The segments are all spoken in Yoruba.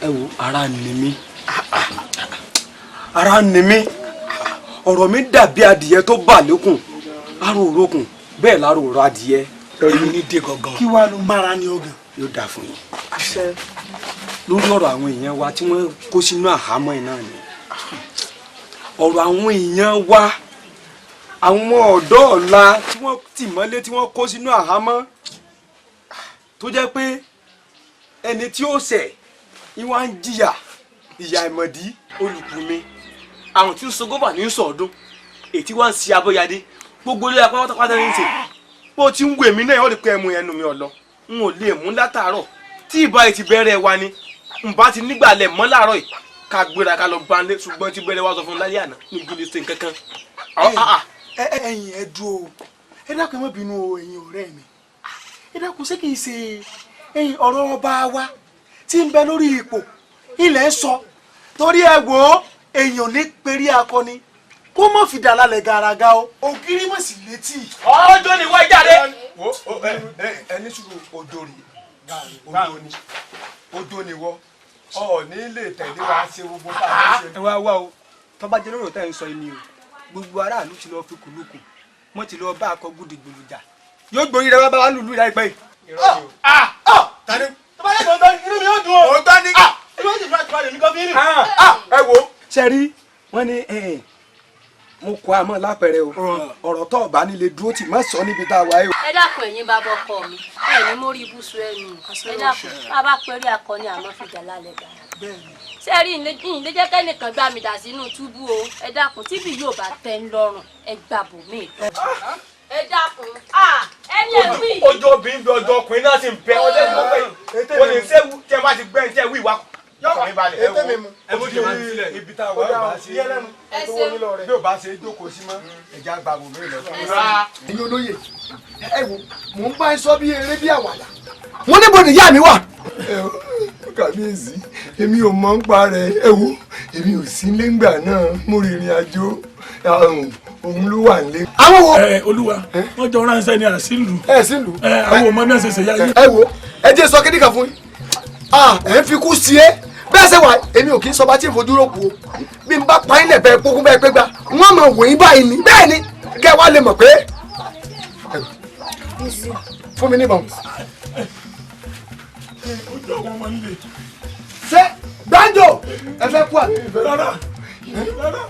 Ẹ wo, ara ni mí, ara ni mí. Ọ̀rọ̀ mi dàbí adìyẹ tó bà lókun, aró òrókùn bẹ́ẹ̀ láró òrò adìyẹ. Èmi ní dé gangan. Kí wàá ló mára ní ọgàn? Yóò dáa fún yín. Lórí ọ̀rọ̀ àwọn èèyàn wa tí wọ́n kó sínú àhámọ́ iná ni ọ̀rọ̀ àwọn èèyàn wa, àwọn ọ̀dọ́ ọ̀la tí wọ́n tì mọ́lé, tí wọ́n kó sínú àhámọ́, tó jẹ́ pé ẹni tí ó ṣẹ̀ ìwà ń jìyà ìyà ìmọ̀dí. Olùkù mi, àwọn tí ń sọ gómà ní sọ̀ọ́dún èyí tí wọ́n ń ṣe abọ́yadé, gbogbo ilé apá pátápátá ní í ṣe. Bó ti ń wò mí náà, ó rí pé ẹmu ẹnu mi ọ̀lọ́ n ò lè mú látàárọ̀. Tí ìbá yìí ti bẹ̀rẹ̀ wa ni n bá ti nígbàlẹ̀ mọ́ láàárọ̀ yìí, ká gbéra ká lọ bá ń lé, ṣùgbọ́n tí bẹ̀rẹ̀ wa sọ fún un lálẹ́ àná níbi lè ṣe nǹkan kan. Ẹ̀yin, ẹ dúró o. Ẹ dákun, ẹ má bínú o. Ẹ̀yin ọ̀rẹ́ mi, ẹ dákun, ṣé kìí ṣe ẹ̀yin ọ̀rọ̀ ọba wa tí ń bẹ lórí ipò ilẹ̀ ń sọ? Torí ẹ wò ó, èèyàn ní perí akọni kó má fi dà lálẹ́ gàràgà o, ògiri mọ̀ sí létí. Ọjọ́ ni wọ́n jáde. Wo ẹ ní sùúrù. Odò rè, odò ni, odò ni wọ ọ ní lè tẹ̀lé wa ṣe gbogbo tá a fẹ́ ṣe. Ẹ wá wá o, tó bá jẹ́ lórí òtẹ́ ń sọ ni o, gbogbo aráàlú ti lọ fi kùlùkù, wọ́n ti lọ bá akọ gudigbòlùjà, yóò gbórí rẹ wá bá wa lùlù láìpẹ́ yìí. Tani? Tó bá yẹ kó tán, inú mi yóò dùn o. Òótọ́ ni. Inú mi yóò dùn àti èmi kan fi rìn. Ẹ wo, ṣe rí wọ́n ní mo kọ àmọ́ lápẹẹrẹ o, ọ̀rọ̀ tó ọba nílé dúró tì má sọ níbi tá a wáyé o. Ẹ dákun, ẹ̀yin bàbá ọkọ mi, ẹ ní mórí ibùsùn ẹnu. Ẹ dákun, bàbá pẹ̀lú akọni àmọ́ fìjà lálẹ́ gbàrà. Ṣé rí ìyìn lè jẹ́ kẹ́nìkan gbá mi dà sínú túbú o. Ẹ dákun, tíbi yóò bá tẹ́ ń lọ́rùn, ẹ gbà bò mí. Ẹ dákun, ẹni ẹ wí. Ojú obìnrin bí ọjọ́ ọkùnrin náà sì ń bẹ ọjọ́ ìgbọ́ pé o lè ṣe tí ẹ bá ti gbẹ́ ẹ wí ìwà ọkùnrin balẹ̀. Ẹ wo, ẹ bó ṣe máa ń sílẹ̀. Ibi tá a wà, ó bá ṣe Ẹ ṣeun. bí ó bá ṣe jókòó sí mọ́, ẹ̀já gba bò mí lọ. Ẹ̀yin olóye, ẹ wo, mò ń bá ẹ sọ bí eré bí àwàdà. Wọ́n níbo nìyá mi wà? Kábíyèsí, èmi ò mọ̀ ń pa rẹ̀. Ẹ wo, èmi ò sí léngbà náà, mo rìnrìn àjò, òun ló wà nílé. Àwọn wo? Ẹ olúwa, wọn jọ ránṣẹ́ ní àṣìlù. Ẹ sí lù. Ẹ àwọn ọmọ mi ṣẹ̀ṣẹ̀ yá yìí. Ẹ wo, ẹ jẹ́ sọ kíní kan fún yín. Ah, ẹ ń fi kú sí ẹ bẹ́ẹ̀ ṣe wà. Èmi ò kì í sọba tí ń fojú rò kú o. Bí n bá pa yín lẹ̀ bẹ́ẹ̀ kókún bẹ́ẹ̀ pé gbà wọ́n mọ̀ wò yín báyìí ni. Bẹ́ẹ̀ ni kẹ́ ẹ wá lè mọ̀ pé fún mi níbọn. Ojú àwọn ọmọ nílé. Ṣé gbájò ẹ fẹ́ kú àbí? Rárá, rárá.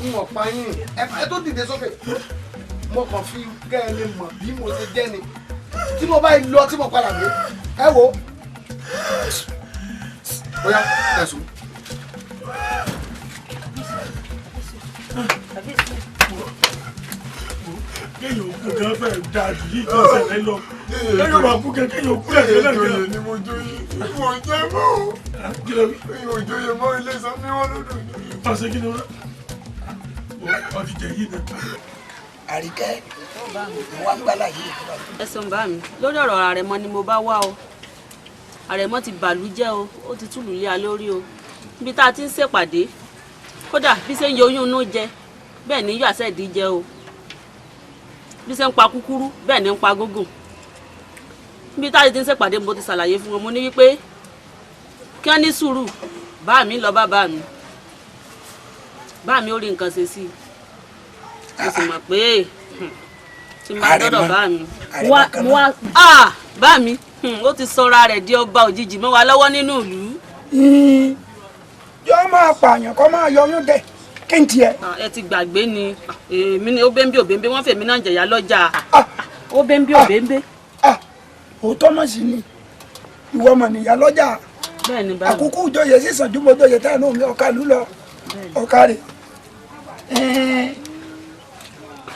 N ò pa yín. Ẹ tó dìde sókè, mo kàn fi kẹ́ ẹ lè mọ̀ bí mo ṣe jẹ́ ni. Tí mo bá lọ, tí mo padà dé, ẹ wo, bóyá ẹ̀sùn. Kéèyàn òkú gan fẹ́ dáa jù yìí tó ṣẹlẹ̀ lọ, kéèyàn bá kú kẹ kéèyàn òkú lẹ̀ tẹ́lẹ̀ Ìjòyè gan. Ni mo jóyè, mo jẹ́ mọ́ o. Kí ló wí? Ìjòyè mọ́ ilé sọ mí wọ́n lódò ní. Ọ̀sẹ̀ kí ni wọ́n ọ ti jẹ yìí náà. Àríkẹ́, mo wá ń gbálà yìí. Ẹ ṣeun bá mi. Lórí ọ̀rọ̀ àrẹ̀mọ ni mo bá wá o. Àrẹ̀mọ ti bàlú jẹ́ o, ó ti túlù lé a lórí o. Níbi tá a ti ń ṣèpàdé, kódà bí ṣe ń yọ oyún inú jẹ, bẹ́ẹ̀ ní yọ àṣẹ̀dí jẹ o. Bí ṣe ń pa kúkúrú, bẹ́ẹ̀ ní ń pa gógùn. Níbi tá a ti ń ṣèpàdé, mo ti ṣàlàyé fún wọn. Mo ní wípé kí wọ́n ní sùúrù, bá mi lọ bá bá mi, bá mi ó rí nǹkan ṣe sí i. Mo sì mọ̀ pé tí n bá dọ́dọ̀ bá mi Àrẹ̀mọ kan mo wá ah bá mi, ó ti sọra rẹ̀ di ọba òjijì mọ́ wa lọ́wọ́ nínú ìlú. Yóò máa pààyàn kó máa yọyún dẹ kí n tiẹ̀. Ah, ẹ ti gbàgbé ni. Ah, èmi ni ó bẹ́ńbé òbẹ́ńbé, wọ́n fèmí náà jẹ̀yà lọ́jà. Ó bẹ́ńbé òbẹ́ńbé. Òótọ́ mọ̀ sí ni, ìwọ mọ̀ nìyá lọ́jà. Bẹ́ẹ̀ ni bá mi. Àkókò ìjòyè sísan ju mo jòyè tẹ́ ẹ̀ náà mi ọ̀ka lù lọ ọ̀ka rè.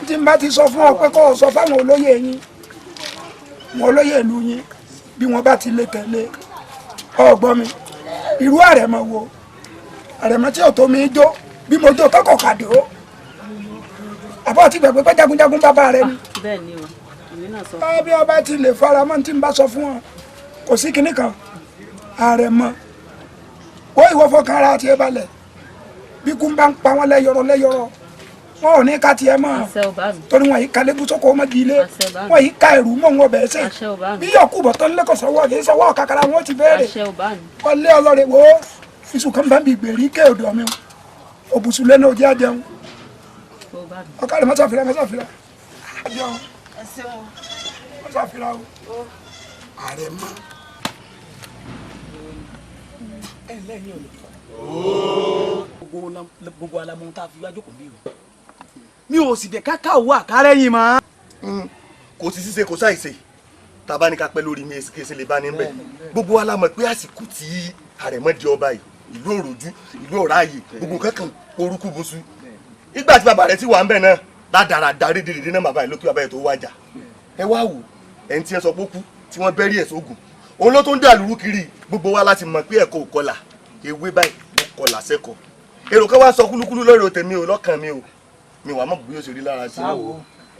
Tí n bá ti sọ fún ọ pé kó o sọ fáwọn olóyè yín, wọn olóyè ìlú yín, bí wọn bá ti lè tẹ̀lé ọgbọ́n mi, irú àrẹ̀mọ wo àrẹ̀mọ tí ò tó mi jó, bí mo jó tọkọ̀ kàdó àbọ̀ tí gbàgbé pé jagunjagun bàbá rẹ ni. Bẹ́ẹ̀ ni o, èmi náà sọ. Bí ọba ti lè fara mọ́ tí n bá sọ fún ọ, kò sí kinní kan. Àrẹ̀mọ ó, ìwọ fọkàn ara tiẹ̀ balẹ̀. Bí kú bá ń pa wọ́n lẹ́yọ̀rọ̀ lẹ́yọ̀rọ̀, Wọn ò ní ká tiẹ̀ mọ́. Torí wọn yìí ka lẹ́gùn sóko ọmọdé ilé. Wọn yìí ka ẹrù mọ́ wọn bẹ̀ẹ́ sẹ́. Bí yọ̀kú bọ̀ tán lẹ́kọ̀ọ́ sọ́wọ́ kì í sọ́wọ́ kàkàrà wọn ti bẹ̀rẹ̀. Wọ́n lé ọlọ́rẹ̀ wo iṣu kan bá ń bi gbèrí ké odò mi. Òbùsùlẹ̀ náà ò jẹ́ àjẹun. Ọ̀kadà mọ́sàfìlà mọ́sàfìlà. Àjẹun. Mọ́sàfìlà o. Àrẹ̀mọ. Ẹ lẹ́yìn olùkọ́. Gbogbo alamọ tá a fi wájú kò bí o. Mi ò sì dé káká òwò àkárẹ́ yìí mọ́. Kò sí ṣíṣe kò ṣàìṣe tá a bá ní ká pẹ́ lórí mi èsì lè bá ní bẹ̀. Gbogbo wa la mọ̀ pé àsìkò tí Àrẹ̀mọ di ọba yìí ìlú òròjú ìlú ọ̀ráàyè gbogbo kankan orúkú busu. Ìgbà tí bàbá rẹ̀ ti wà ń bẹ̀ náà ládàradà rédèrèdè náà bàbá yìí ló kí bàbá yìí tó wájà. Ẹ wá wò ẹni tí ẹ sọ pé ó kú tí wọ́n bẹ́rí ẹ̀ sógun. Òun ló tún dà lúrú kiri gbogbo wa láti mọ̀ pé ẹ̀kọ́ òkọlà ewé báyìí ló kọlà sẹ́kọ̀ọ́. Èrò kan wá sọ kúlúkúlú lórí tèmi ò lọ́kàn mi ò mi wà mọ̀ bí ó ṣe rí lára sí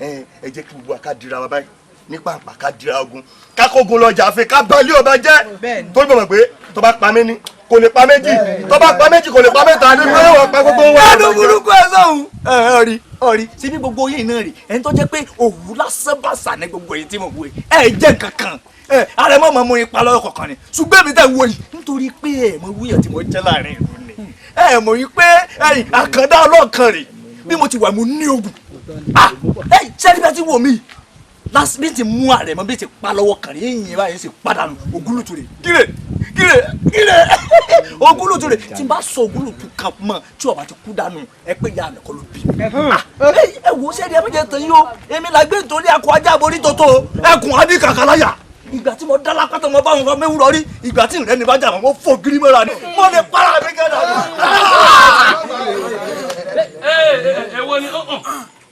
i. Ẹ jẹ́ kí gbogbo àká dira wa báyìí ní pàǹpà ká dira ogun kákógun lọ́jà àfẹ́ ká balẹ̀ ọba jẹ́ torí bọ̀ mọ̀ pé tó bá pa mí ní kò lè pa méjì tó bá pa méjì kò lè pa mẹ́ta ní pé wọ́n pa gbogbo wa. Ẹnu burúkú ẹ sọ̀hún. Ọ̀rí ọ̀rí ṣé bí gbogbo yìí náà rí ẹni tó jẹ́ pé òwú lásán bàṣà ní gbogbo èyí tí mo wò yìí ẹ jẹ́ nǹkan kan Àrẹ̀mọ mọ̀ mú ipa lọ́wọ́ kọ̀ọ̀kan ni ṣùgbọ́n èmi tẹ̀ wò yìí nítorí pé ẹ mọ wúyọ̀ tí mo jẹ́ láàrin ìlú ni ẹ mọ̀ yìí pé àkàndá ọlọ́ọ̀kan rè bí mo ti wà mo ní ogun ṣé nígbà tí wò mí bí ti mú Àrẹ̀mọ bí ti pa lọ́wọ́ kàn yín báyìí sì padànù ògúlùtù rè kíre kíre kíre ògúlùtù rè tí n bá sọ ògúlùtù kan mọ tí ọba ti kú dànù ẹ pé ìyá mi kọ́ ló bí mi. Ẹ wò ó sẹ́ni ẹ méje tán yín o èmi là gbé nítorí akọ ajá aborí tótó ẹkùn adé kàkàláyà ìgbà tí mo dá lápá tó mo bá wọn kọ mẹ́wúrọ̀ rí ìgbà tí ìrẹ́ni bá jà wọn mo fò gírí mọ́ra ni mo lè para mi gẹ́gẹ́. Èwo ni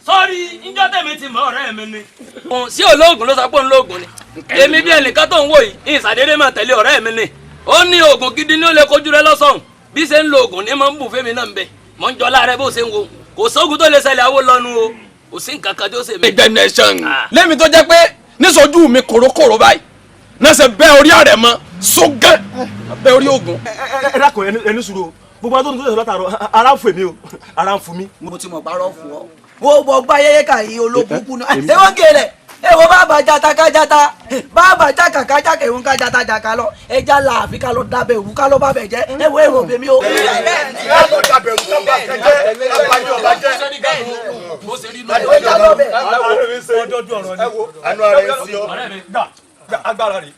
sọ́ọ́rí njọ́ tẹ̀mí ti mọ ọ̀rẹ́ mi ni. Sí olóògùn ló sọ pé òun lóògùn ni èmi bí ẹnìkan tó ń wò yìí ìsàdédé máa tẹ̀lé ọ̀rẹ́ mi ni ó ní oògùn gidi ní ó lè kojú rẹ lọ́sọ̀hún bí ṣe ń lo oògùn ní máa ń bù fẹ́mi náà ń bẹ mọ̀ ń jọlá rẹ bó ṣe ń wo kò sóògùn tó lè ṣẹlẹ̀ àwọ̀ lọ́nu o kò sí nǹkan kan tó ṣe mí. Ìgbẹ́nẹ̀ṣán lẹ́mi tó jẹ́ pé níṣojú mi kòrókòró báyìí náà ṣe bẹ́ orí Àrẹ̀mọ sógán bẹ́ orí oògùn. Ẹ dákun ẹni sùúrù o gbogbo àwọn tó ń tó ṣe látàrọ ara ń fún èmi o ara ń fún mi. Mo ti mọ̀ parọ́ fún ọ wo bọ̀ gbá yẹ́yẹ́ kà yí olókùnkùn náà ṣé wọ́n kéré èwo bàbá jata ká jata bàbá jaka ká jaka èwo ká jata jaka lọ ẹja la àfi ká lọ dábẹ̀ òwú ká lọ bá bẹ̀ jẹ́ èwo èrò bèmí o. Ká lọ dábẹ̀ òwú ká bá bẹ̀ jẹ́ ká bá yọ̀ bá jẹ́. Ẹja lọ bẹ̀. Àánú ara ẹ̀ sí ọ. Gbà agbára rè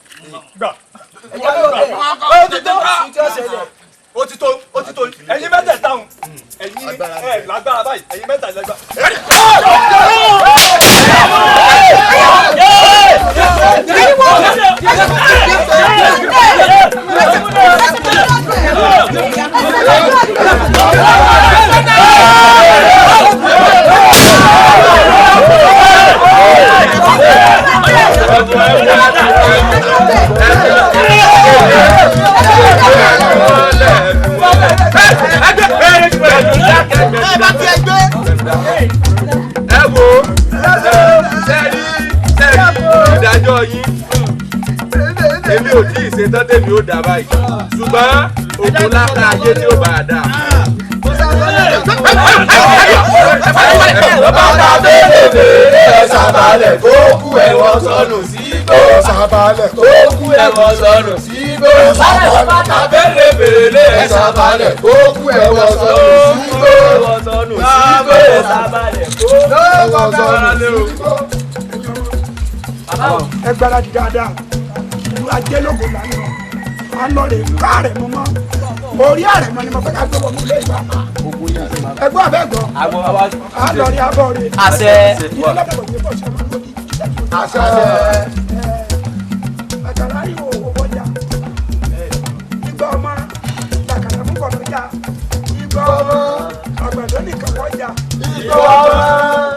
gbà. Ẹja lọ bẹ̀. Ó ti tó ó ti tó ó ti tó ẹ̀yin mẹ́tẹ̀ẹ̀ta ń ẹ̀yin ẹ̀ lágbára báyìí ẹ̀yin mẹ́ta lágbára. Ẹ wo sẹ́rí sẹ́rí ìdájọ́ yín èmi ò tí ì ṣetán tèmi ó dà báyìí ṣùgbọ́n ògùn láta ayé tí ó bá a dà. Bàbá bèrè ẹ sábàlẹ̀ kó kú ẹ̀wọ̀n sọnù sígbó. Sábàlẹ̀ kó kú ẹ̀wọ̀n sọnù sígbó. Bàbá bèrè bèrè ẹ sábàlẹ̀ kó kú ẹ̀wọ̀n sọnù sígbó. Sígbó. Sábàlẹ̀ kó kú ẹ̀wọ̀n sọnù sígbó. Ẹ gbáradì dáadáa ìlú ajé lógo là ń lọ à ń lọ rè ká Àrẹ̀mọ mọ́ orí Àrẹ̀mọ ni mo fẹ́ ká gbé wọnú ilé ìgbà ẹgbọ́ abẹ́gbọ́ à ń lọ rí abọ́ rè àṣẹ ilé lọ́dọ̀ yìí bọ̀ ṣe máa ń lòdì àṣẹ àkàrà ìwò owó wọjà ìgbà ọmọ làkàrà mú bọ̀ lọ́jà ìgbà ọmọ àgbàdo nìkan wọjà ìgbà ọmọ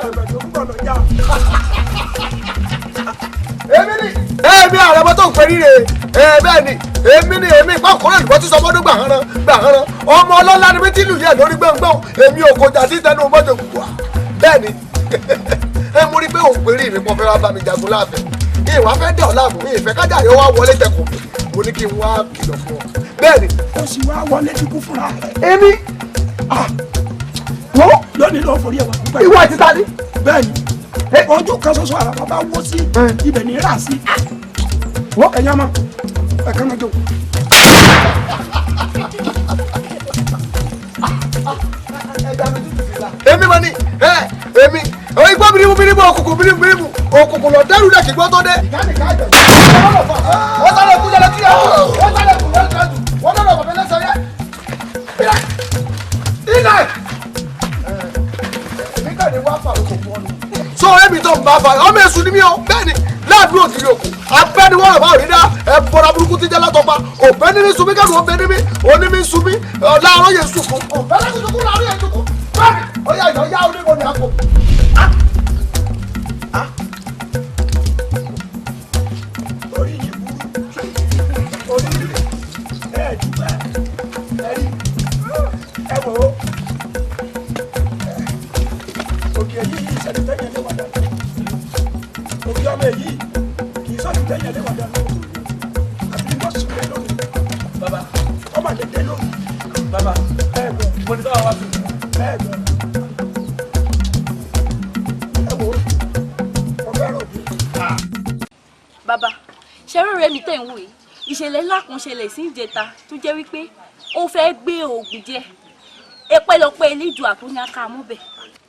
àgbàdo mú bọ̀ lọ́jà. Èmi ni èmi Àrẹ̀mọ tó ń pè ríre bẹ́ẹ̀ ni èmi ni èmi ìpàkọ́rẹ́ ìlúbọ́ tí sọmọdún gbàhánran gbàhánran ọmọ ọlọ́lá ni mi ti lù yẹ lórí gbọ̀ngbọ̀n èmi ò kọjá sí tẹnu mọ́tò gbùgbà bẹ́ẹ̀ ni ẹ mú rí pé òun pè rí mi pọ̀ fẹ́ wá bá mi jagun láàfẹ́ ìwà fẹ́ dẹ̀ ọ́ láàmú ìfẹ́ kájà yóò wá wọlé tẹkùn mo ní kí n wá kìlọ̀ fún ọ bẹ́ẹ̀ ni. Ó sì wá wọlé kíkú fúnra rẹ̀. Èmi Wọ́n lónìí lọ́ọ́ forí ẹ̀ wá. Ìwọ àti tani. Bẹ́ẹ̀ni, ojú kan ṣoṣo àrà bàbá wó sí ibẹ̀ ní rà sí. Wọ́n ẹ̀yàn mọ́ ẹ̀ka máa jọ. Èmi ma ni ẹ èmi igbó birimu birimu òkùnkùn birimu birimu òkùnkùn lọ dẹrù dẹ kí gbọ́ tó dé. Wọ́n sáré kú jẹlẹ kíyà wọ́n sáré kú jẹlẹ kíyà wọ́n lọ́dọ̀ bàbá ẹlẹ́sẹ̀ yẹ. Ilẹ̀ èmi kàn ní wá fàrọ̀ kò fún ọ ni. Sọ èmi tó ń bá fa ọmọ èṣù ni mí o bẹ́ẹ̀ ni láàbí ògiri òkú abẹ́ni wọ́n rẹ̀ bá rí dá ẹ̀bọ̀ra burúkú ti jẹ́ látọ̀pa òbẹ́ ní mi sunmi kẹ́lu òbẹ́ ní mi òní mi sunmi láàárọ̀ yẹn sunkún òbẹ́ ní mi sunkún láàárọ̀ yẹn sunkún bẹ́ẹ̀ni ó yà yọ yá onímọ̀ ní àpò. Orí yìí burú orí yìí ẹ dúpẹ́ ẹ rí ẹ wò ó òkè yìí yìí sẹ́ni tẹ́yẹ̀ lé wà dáná òkè ọmọ èyí kì í sọ́ni tẹ́yẹ̀ lé wà dáná àbí wọ́n sùn lé lónìí bàbá ọmọ lè dé lónìí bàbá ẹ gbọ́ mo ní sábà wá sùn. Ẹ gbọ́ ẹ wò ó ọ̀fẹ́ rò bí. Bàbá, ṣeré rẹ mi tẹ̀ ń wò yìí, ìṣẹ̀lẹ̀ ńlá kan ṣẹlẹ̀ sí ìjẹta tó jẹ́ wípé ó fẹ́ gbé oògùn jẹ ẹpẹ́lọpẹ́ elédùà tó ní aká mọ́bẹ̀.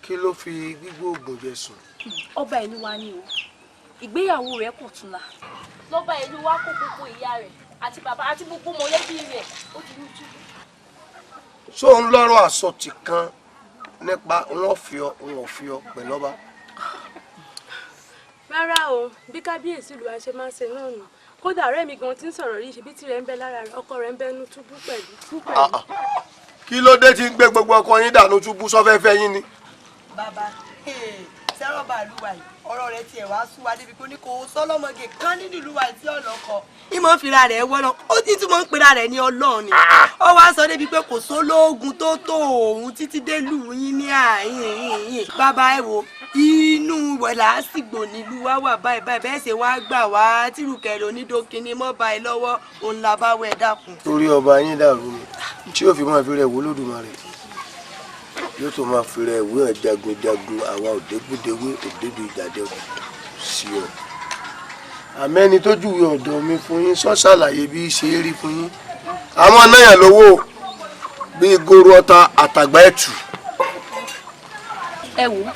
Kí ló fi gbígbó oògùn jẹ sùn. Ọba ìlú wa ni o, ìgbéyàwó rẹ̀ kò tún la. Lọ́ba ìlú wa kó gbogbo ìyá rẹ̀ àti bàbá àti gbogbo mọ̀lẹ́bí rẹ̀ ó ti ní túbú. Ṣó ń lọ́rọ̀ àsọtì kan nípa wọn fi ọ wọn fi ọ pẹ̀lú ọba. Rárá o, bí kábíyèsí ìlú wa ṣe máa ń ṣe náà nù. Kódà ọ̀rẹ́ mi gan ti ń sọ̀rọ̀ yìí, ṣebí tirẹ̀ ń bẹ lára rẹ̀, ọkọ rẹ̀ ń bẹnu túbú pẹ̀lú. Kí ló dé tí ń gbé gbogbo ọkọ yín dànù túbú sọfẹ́fẹ́ yín ni. Bàbá sẹ́rọ̀ bàálùwà yìí ọ̀rọ̀ rẹ̀ tiẹ̀ wá sú wa débi pé ní kò sọ́lọ́mọge kan nínú ìlú wa tí ọ̀nà kọ. Ìmọ̀ fira rẹ̀ wọ́lọ́ ó ti túmọ̀ ń pera rẹ̀ ní Ọlọ́run ni. Ó wá sọ débi pé kò sólóògùn tó tó òun títí dé lù yín ní àyìn. Bàbá ẹ wo inú làásìgbò nílùú wa wà báyìí báyìí bẹ́ẹ̀ ṣe wá gbà wá tìrùkẹ̀rẹ̀ onídókinni mọ́ báyìí lọ́wọ́ òun là bá wẹ̀ dákun. Torí ọba yín dàrú ni tí yóò fi máa fi rẹ̀ wó Olódùmarè yóò tó máa fi rẹ̀ wé jagunjagun àwa òdégúndéwé òdédú ìjàdẹ́kù sí ọ. Àmẹ́ni tó júwe ọ̀dọ̀ mi fún yín sọ ṣàlàyé bí í ṣe é rí fún yín. Àwọn náyà lówó bíi goro ọta àtàgbà ẹ̀tù. Ẹ wò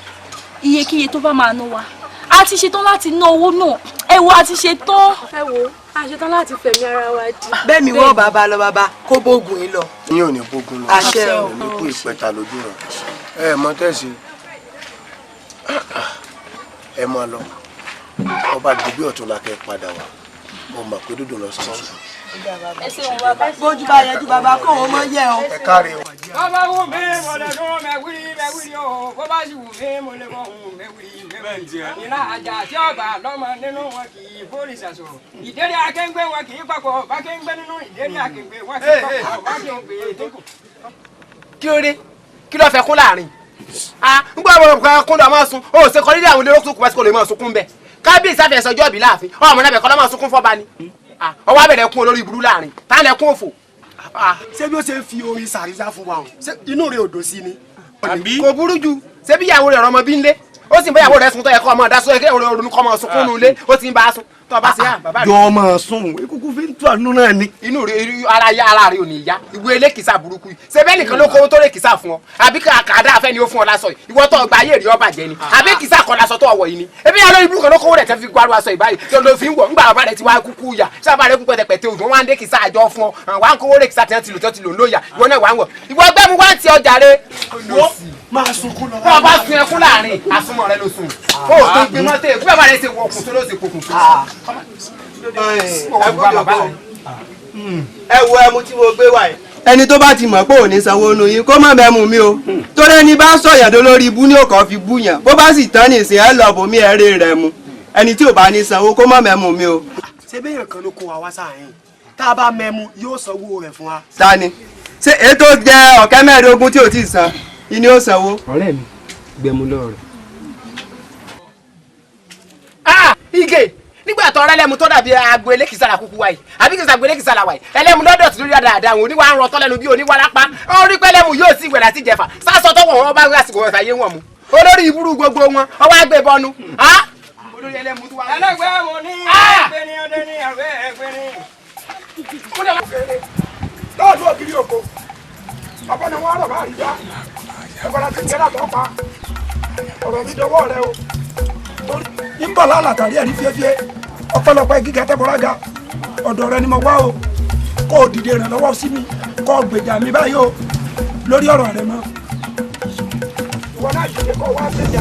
iyekíye tó bá máa ná wa a ti ṣetán láti ná owó náà, ẹ wò a ti ṣetán. Ẹ wò a ṣetán láti fẹ̀mí ara wa di. Bẹ́ẹ̀ mi wọ́n bàbá lọ bàbá kó bógun yín lọ. Yín ò ní bógun lọ. Àṣẹ o. Èmi kú ìpẹta lójú rẹ. Ẹ mọ tẹ̀sí ẹ máa lọ ọba dìbí ọ̀tún la kẹ́ padà wá mo mọ̀ pé dúdú lọ sọ. Ẹ ṣeun bàbá. Bójú bá yẹjú bàbá kó o mọ yẹ o. Ẹ káre o. Bàbá wù mí mo lè dún mẹ́wìrì mẹ́wìrì o, bó bá sì wù mí mo lè bọ̀ hùn mẹ́wìrì mẹ́wìrì. Ìlà àjà tí ọba lọ́mọ nínú wọn kì í fórí ṣàṣọ. Ìdérí akéǹgbé wọn kì í papọ̀, bá kéǹgbé nínú ìdérí akéǹgbé wọn kì í papọ̀, bá kéǹgbé dínkù. Kí ló dé? Kí ló fẹ́ kún láàrin? Ń gbọ́ àwọn ọmọ kún lọ máa sun, ó ṣe kọ́ nílé àwọn olóró tó kù wá sí kò lè máa sunkún bẹ́ẹ̀. Kábíyèsí àfẹsọjọ́ ìbí láàfin, ọmọ náà bẹ̀ kọ́ lọ́ máa sunkún fọ́ba ni. Ọwọ́ abẹ̀rẹ̀ kún olórí burú láàrin, táwọn ẹkún òfò. Ṣé bí ó ṣe ń fi orin sàrísà fún wa o, inú rẹ̀ ò dùn sí ni. Kò burú ju, ṣé bí ìyàwó rẹ̀ rọmọ bí ń lé, ó sì ń bá ìyàwó rẹ̀ sun tó yẹ kó ọmọ ọ̀dá sọ yẹ kí ọ̀rọ̀ kọ́ ọmọ sunkún nù lé, ó ti ń bá a sun tó bá ṣe hàn bàbá rẹ̀. Jọ máa sùn ekuku fi ń tú àánú náà ni. Inú rẹ̀ ara ya ara rẹ̀ ò ní yá, ìwé elékìsà burúkú yìí, ṣé bẹ́ẹ̀ nìkan ló kó tó lè kìsà fún ọ, àbí kàdá afẹ́ ni ó fún ọ lásọ yìí, ìwọ tó gba ayé rí ọ bàjẹ́ ni, àbí kìsà kọ́ lásọ tó ọwọ́ yìí ni, ebi yàrá ibú kan ló kó rẹ̀ tẹ́ fi gbárù aṣọ ìbáyìí tó ló fi ń wọ̀ ńgbà bàbá rẹ̀ ti wá kúkú yà, ṣé bàbá rẹ̀ kú pẹ̀tẹ̀pẹ̀tẹ̀ òjò wọn á dé kìsà àjọ fún ọ, àwọn à ń kówó rẹ̀ kìsà tí wọ́n ti lò tó ti lò ń lóyà, ìwọ náà wà ń wọ̀, ìwọ gbẹ́mu wá ń ti ọjà rẹ̀. Máa sunkún lọ. Bọ́ọ̀ bá sun ẹkún láàrin àsomọ́ rẹ ló sùn. Ó tó gbé mọ́tò èkú bàbá rẹ ṣe wọ ọkùn tó ló ṣe kókùn tó. Ẹ wo ẹmu tí mo gbé wá yìí. Ẹni tó bá ti mọ̀ pé ò ní sanwó nu yín kó má mẹ́mu mi o, torí ẹni bá sọ̀yàn tó lórí ibú ní òkàn fi bú yàn, bó bá sì tán nìsín ẹ lọ bòmí ẹ rè rẹ mu, ẹni tí ò bá ní sanwó kó má mẹ́mu mi o. Ṣé béèyàn kan ló kó wa wá sáàyìn tá a bá mẹ́mu yóò sanwó rẹ̀ fún wa. Ta ni ṣé ètò jẹ ọ̀kẹ́ mẹ́ẹ̀ẹ́dógún tí ò tí ì san ìní ó sanwó. Ọ̀rẹ́ mi gbẹ̀mú lọ rẹ̀. Ige ní Nígbà tó ọ̀rẹ́ lẹ́mu tó dàbí agbo elékìsára kúkú wáyé àbí kìsà agbo elékìsára wáyé ẹlẹ́mu lọ́dọ̀ tí lórí àdáadáa òun oníwà ń rọ tọ́lẹ́nu bí oníwà lápá ó rí pẹ́lẹ́mu yóò sì wẹ̀ láti jẹ̀fà sásọ tọ́wọ̀ wọn bá lásìkò ọ̀sà yé wọn mu olórí ìbúrú gbogbo wọn ọwọ́ àgbẹ̀ bọnu. Olórí ẹlẹ́mu tó wà. Ẹlẹgbẹ́ mo ní ẹgbẹ́ ní ọdẹ ní àwẹ̀ ẹgbẹ́ ní. Lọ́ọ̀dún ògiri òkò bàbá ni wọ́n rọ̀ bá rí dá ẹ̀fọ́ra ti ń jẹ́ látọ̀ pa ọ̀rọ̀ mi dọwọ́ rẹ o. Ń bọ̀ lálàtàrí ẹ̀rí fíẹ́fíẹ́ ọ̀pọ̀lọpọ̀ gíga tẹ́bọ̀rága ọ̀dọ̀ rẹ ni mo wá o, kó o dìde ìrànlọ́wọ́ sí mi, kó o gbèjà mi báyìí o lórí ọ̀rọ̀ rẹ mọ́. Ìwọ náà dìde kó o wá gbèjà.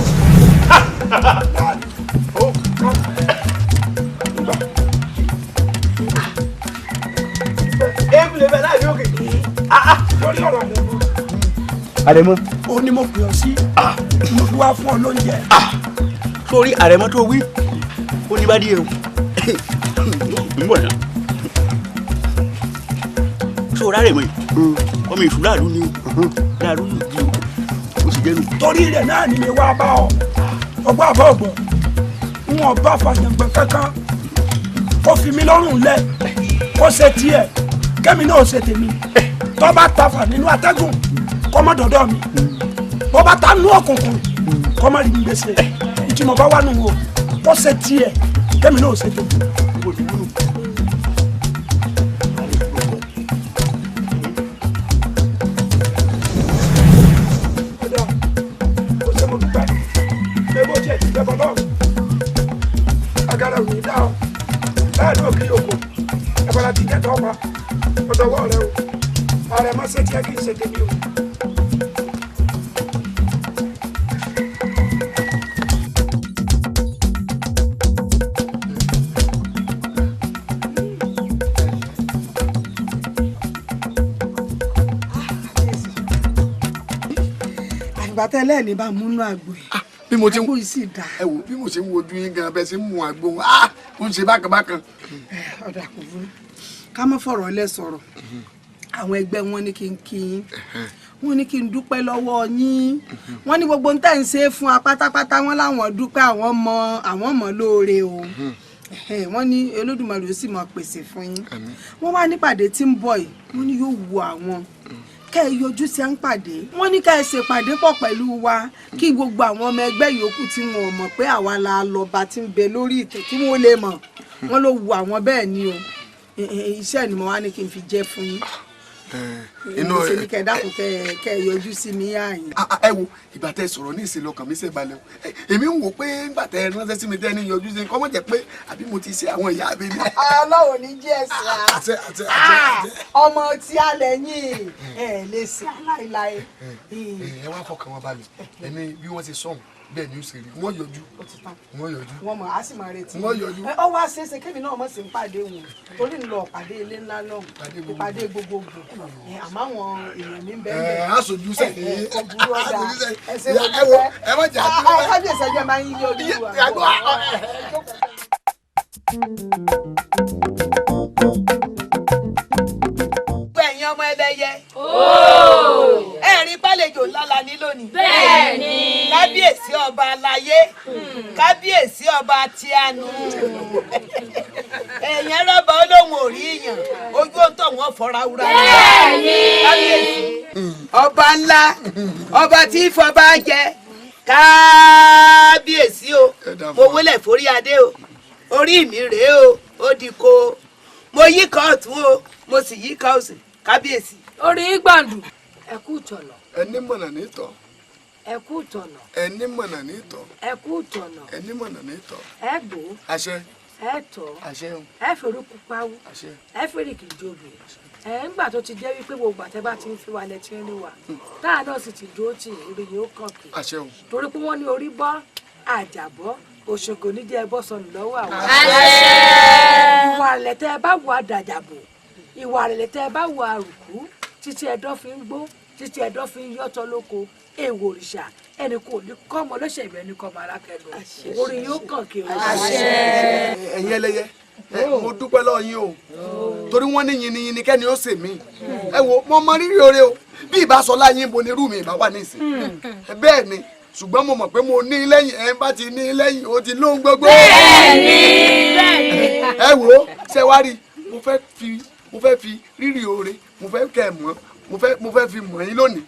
Eégún lè bẹ láàrin òkè. Lórí ọ̀rọ̀ rẹ mọ́. Àrẹ̀mọ. Ó ní mo pè ọ́ sí, mo fi wá fún ọ lóúnjẹ. Sórí Àrẹ̀mọ tó wí, ó ní bá díẹ̀ o. Ń bọ̀ náà. Sórí Àrẹ̀mọ yìí, ọmọ ìṣù láàrú ni o, láàrú ni o, ó sì jẹ́nu. Torí rẹ̀ náà ni mi wá bá ọ, ọgbọ́n àbọ̀ ọ̀gbọ̀n, n ò bá fàjàngbọ̀n kankan, kó fi mi lọ́rùn lẹ̀, kó ṣe tiẹ̀, kẹ́mi náà ṣe tèmi, tó bá tafà nínú atẹ́gùn kọ́mọ dọ̀dọ̀ mi, bó bá ta nú òkùnkùn kọ́mọ rí mi gbèsè, ìtì mo bá wà nù o, kó ṣe tiẹ̀, kẹ́mi náà ṣe tèmi. Agara ò ní dá ọ láàánú òkè òkò ẹ̀fọ́ra ti jẹ́ tọ́ pa ọ̀dọ̀wọ́ rẹ o, ààrẹ má ṣe tiẹ̀ kí n ṣe tèmi o. Àgbà tẹ́lẹ̀ ní bá múnú àgbo yìí. Bí mo ti ń àgbo yìí sì dáa. Ẹ wò bí mo ṣe ń wojú yín gan bẹ́ẹ̀ ṣe ń mu àgbo ah ó ń ṣe bákan bákan. Ọ̀dà kò burú, ká má fọ̀rọ̀ lẹ̀ sọ̀rọ̀. Àwọn ẹgbẹ́ wọn ní kí n kí yín, wọ́n ní kí n dúpẹ́ lọ́wọ́ yín, wọ́n ní gbogbo tẹ́ ń ṣe fún wa pátápátá, wọ́n láwọn dúpẹ́, àwọn mọ àwọn mọ̀ lóore o. Wọ́n ní Olódùmarè ó sì máa pèsè fún yín. Wọ́n wá nípàdé tí ń bọ̀ yìí, wọ́n ní yóò wu àwọn kẹ́ ẹ yọjú sí à ń pàdé, wọ́n ní ká ẹ ṣèpàdé pọ̀ pẹ̀lú wa, kí gbogbo àwọn ọmọ ẹgbẹ́ yòókù tí wọn ò mọ̀ pé àwa la lọ́ba tí ń bẹ lórí ìtẹ́ kí wọ́n lè mọ̀, wọ́n ló wu àwọn bẹ́ẹ̀ ni o. Iṣẹ́ ni mo wá ní kí n fi jẹ́ fún yín. Inú ẹ ní kẹ́ dákun kẹ́ ẹ yọjú sí mi àyìn. Ẹ wo ìgbà tẹ́ sọ̀rọ̀ ní ìsìn lọ́kàn mi ṣe balẹ̀ o, èmi ń wò pé nígbà tẹ́ ránṣẹ́ sí mi tẹ́ ní yọjú sí mi kọ́ mọ̀ jẹ́ pé àbí mo ti ṣe àwọn ìyá mi ni. Ọlọ́run ní jẹ́ ẹ̀sìn à ọmọ tí a lẹ́yìn ẹ̀ lè ṣe aláìláì. Ẹ wá fọkàn wọn balẹ̀, ẹni bí wọ́n ṣe sọ̀hún bẹ́ẹ̀ ni ó ṣe rí, wọ́n yọjú, wọ́n yọjú, wọ́n mọ̀ á sì máa retí, wọ́n yọjú. Ọ wá ṣeéṣe kémi náà mọ̀ sí ń pàdé wọn torí ń lọ pàdé ilé ńlá náà, ìpàdé gbogbogbò, àmọ́ àwọn èèyàn mi ń bẹ́ẹ̀ bẹ́ẹ̀. Aṣojú sẹ́yìn, aṣojú sẹ́yìn, ẹ wo ẹ má jà á dúró. Kábíyèsí ẹjọ́ máa ń yí ojú wa. Ẹ̀yin ọmọ ẹlẹ́yẹ. Ẹ̀rí pálejò ńlá la ní lónìí. Bẹ́ẹ̀ni. Kábíyèsí ọba aláyé, kábíyèsí ọba tíánu. Ẹ̀yìn rọ́bà olóhùn ò rí yàn, ojú ó ń tọ̀ wọ́n fọ́ra wúra. Bẹ́ẹ̀ni. Kábíyèsí. Ọba ńlá, ọba tí fọba jẹ, kábíyèsí o, mo wólẹ̀ forí adé o, orí mi rèé o, ó di ko, mo yí kan ọ̀tún o, mo sì yí kan òsì, kábíyèsí. Orí gbàǹdù. Ẹ kú tọ̀nà. Ẹni mọ̀nà ní tọ̀. Ẹ kú tọ̀nà. Ẹni mọ̀nà ní tọ̀. Ẹ kú tọ̀nà. Ẹni mọ̀nà ní tọ̀. Ẹ gbó. Àṣẹ. Ẹ tọ̀. Àṣẹ o. Ẹ forúkú pawú. Àṣẹ. Ẹ fèrèkì jobi. Ẹ ńgbà tó ti jẹ́ wípé gbogbo àtẹ bá ti ń fi wa lẹ ti ń rí wa. Táà náà sì ti dúró tì orí yìí ó kàn kì. Àṣẹ o. Torí pé wọ́n ní orí bọ́ àjàbọ́ Òṣogbo níjẹ́ ẹ bọ́ sọnù lọ́wọ́ àwọn. Àṣẹ. Ìwà àlẹ̀ tẹ́ ẹ bá wù àdàjàbò, ìwà àlẹ̀ tẹ́ ẹ bá wù àrùkú, títí ẹ̀dọ́ fi ń gbó, títí ẹ̀dọ́ fi ń yọ́tọ̀ lóko, èèwọ̀ òrìṣà ẹnì kò ní kọ́mọ lọ́sẹ̀ ìbẹ́ ní kọ́mọ alákẹ́nu, orí yóò kàn kí o. Ẹ̀yin ẹlẹ́yẹ, mo dúpẹ́ lọ́wọ́ yín o, torí wọ́n ní yinyinyin kẹ́ni ó sè mí. Ẹ wo mo mọ rírì oore o, bí ìbá sọ láyé bo ni irú mi ìbá wà nísìn. Bẹ́ẹ̀ ni Ṣùgbọ́n mo mọ̀ pé mo ní lẹ́yìn, ẹ̀ ń bá ti ní lẹ́yìn ó ti lóhun gbogbo. Bẹ́ẹ̀ni. Ẹ wo ṣé wá rí, mo fẹ́ fi rírì oore, mo fẹ́ kẹ́ ẹ̀ mọ̀, mo fẹ́ fi mọ̀ yín lónìí.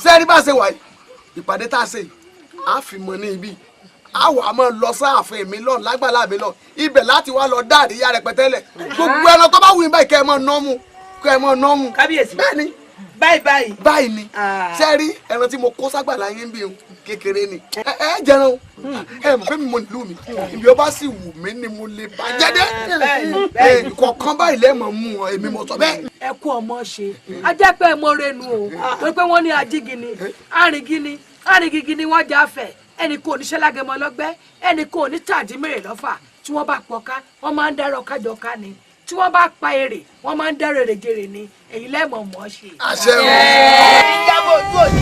Ṣé rí bá ṣe wà yìí, ìpàdé tá a ṣe yìí á fi mọ̀ ní ibi, á wà á máa lọ sáàfin mi lọ lágbàlá mi lọ, ibẹ̀ láti wá lọ dá àríyá rẹpẹtẹ lẹ̀. Gbogbo ẹran tó bá wù yín báyìí kẹ́ ẹ máa ná mú, kẹ́ ẹ máa ná mú. Kábíyèsí. Bẹ́ẹ̀ni. Báyìí báyìí. Báyìí ni. Ṣé rí ẹran tí mo kó ságbàlá yín bí kékeré ni. Ẹ jẹran o, ẹ mọ̀ pé mi mo nílùú mi, ibi ó bá sì wù mí ni mo lè bá jẹ́ dé. Kọ̀ọ̀kan báyìí lẹ́ẹ̀mọ̀ mú ọ, èmi mo sọ bẹ́ẹ̀. Ẹ kú ọmọ ṣe, a jẹ́ pé mo renu o, torí pé wọ́n ní ajígini, arìngini, arìngigi wọ́n já fẹ̀, ẹnì kò ní ṣẹlágẹmọ lọ́gbẹ́, ẹnì kò ní tàdí mèrè lọ́fà. Tí wọ́n bá pọ̀ká, wọ́n máa ń dárò kájọ ká ni. Tí wọ́n bá pa èrè, wọ́n máa ń dárò èrè jèrè ni. Èyí lẹ́mọ̀ mọ́ ṣe. Àṣẹ o. Ìjábọ̀ ojú òní.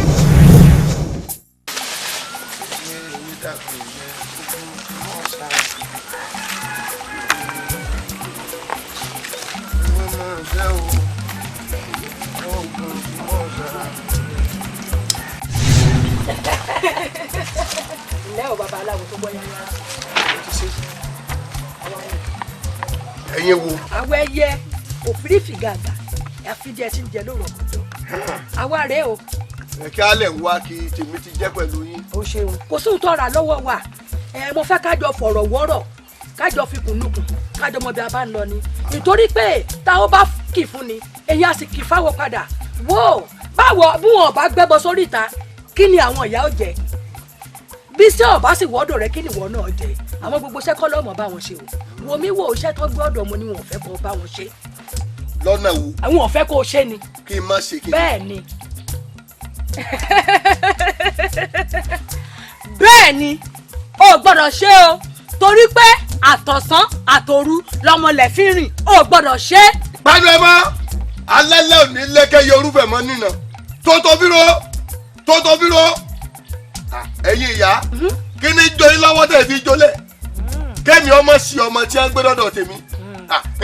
Ǹlẹ́ o bàbá aláwo tó gbọ́ yẹn yára. Ẹ̀yin wo. Àwọn ẹyẹ òfìrífì gàgà àfijẹ tí ń jẹ lóru ọ̀gànjọ́. Àwa rèé o. Ẹ kí á lẹ̀ ń wá kí tèmi ti jẹ́ pẹ̀lú yín. O ṣeun. Kò sí òótọ́ ra lọ́wọ́ wa. Ẹ mo fẹ́ kájọ fọ̀rọ̀ wọ́rọ̀, kájọ fikùn lukùn, kájọ mọ bí a bá ń lọ ni. Nítorí pé táwọn bá kì fún ni, èyí á sì kì fáwọn padà. Wò báwo bí wọn bá gbẹ́bọ sórí ìta, kí ni àwọn ìyá ó jẹ? Bí sí ọba sì wọ́dọ̀ rẹ, kí ni ìwọ náà jẹ? Àwọn gbogbo iṣẹ́ kọ́ lọ́mọ bá wọn ṣe o. Wo mi wo iṣẹ́ tó gbọ́dọ̀ mo ni wọn ò fẹ́ kó bá wọn ṣe. Lọ́nà wo? Àwọn ò fẹ́ kó o ṣe ni. Kí n má ṣe kí n. Bẹ́ẹ̀ ni. Bẹ́ẹ̀ ni, o gbọ́dọ̀ ṣe o, torí pé àtọ̀sán àtòru lọmọlẹ̀ fi rìn, o gbọ́dọ̀ ṣe. Gbádùn ẹ mọ́, alẹ́lẹ́ òní lẹ́kẹ́ yorùbá mọ́ nínà, tó tó fíró, tó tó fíró. Ẹ̀yin ìyá, kí ni jó yín lọ́wọ́ tẹ̀ fi jólẹ̀? Kẹ́mi ọmọ sí ọmọ tí wọ́n gbé dọ́dọ̀ tèmi.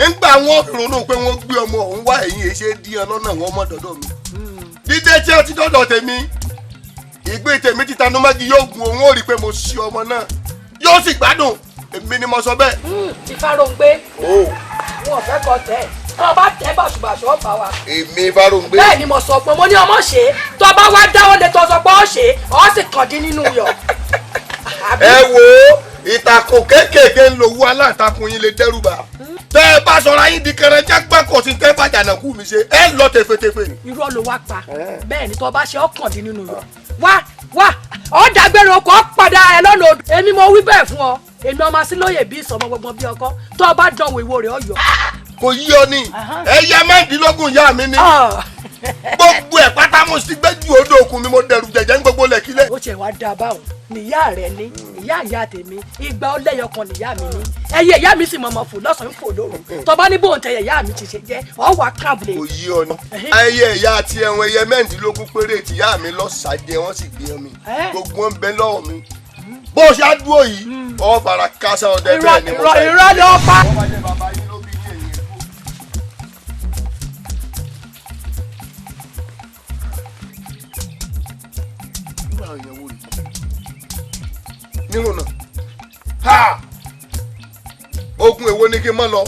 Ńgbà wọn ronú pé wọ́n gbé ọmọ ọ̀hún wá, ẹ̀yìn èṣe díẹ̀ lọ́nà wọn ọmọ dọ́dọ̀ mi. Dídé tí wọ́n ti dọ́dọ̀ tèmi, ìgbé tèmi ti tanúmọ́gi yóò gun òun, ó rí i pé mo sí ọmọ náà, yóò sì gbádùn, èmi ni mo sọ bẹ́ẹ̀. Ìfaròǹgbé, wọn ò fẹ́ kọ tẹ̀, tó o bá tẹ bàṣubàṣu ọ̀fà wa. Èmi Fáròǹgbé. Bẹ́ẹ̀ ni mo sọ pé mo ní ọmọ ṣe, tó o bá wá dáwọ́ lé tó o sọ pé ó ṣe, ó sì kàn dín nínú yọ. Ẹ wo ìtàkùn kéékèèké ń lo owó aláǹtakùn yín lè dẹ́rù bà. Tẹ́ ẹ bá sọ̀rọ̀ ayín di kẹrẹ́jẹ́ pẹ́ kò sí tẹ́ bàjá náà kú mi ṣe, ẹ lọ tẹfẹtẹfẹ. Irọ́ ló wá pa, bẹ́ẹ̀ ni tó o bá ṣe ọkàn dín nínú yọ. Wá wá ọ dàgbére ọkọ̀ padà ẹ lọ́nà odò. Èmi mo wí bẹ́ẹ̀ fún ọ, èmi ọmọ sílóye bí ìsọmọ gbọgbọn bí ọkọ, tó o bá dánwò ìwo rẹ̀ ọyọ. Kò yí ọ ní ẹyẹ mẹ́rìndínlógún ìyá mi ni gbogbo ẹ̀ pátá mo sì gbé ju odò òkun mi, mo dẹrù jẹjẹ ń gbogbo lẹ̀kílẹ̀. Ó tiẹ̀ wá dáa báwọn níyà rẹ ní ìyá ìyá tèmi, ìgbà ọlẹ́yọkan níyà mi ní, ẹyẹ ìyá mi sì mọ̀mọ́ fò lọ́sàn-án fò lóru, tọba ní bóun tẹyẹ ìyá mi ti ṣe jẹ́ ọ wà káàbùlẹ̀. Kò yí ọ ní ẹyẹ ìyá àti ẹwọn ẹyẹ mẹ́rìndínlógún péré tìyá mi lọ́sàájẹ wọ́n sì gbé mi, gbogbo wọn bẹ lọ́wọ́ mi. Bó ṣe á dúró yìí, ọ fara kásá ọdẹ bẹ́ẹ̀ ni mo sọ. Irọ́ ló pa. Nírùnà ha ogun èwo ni kí n mọ lọ?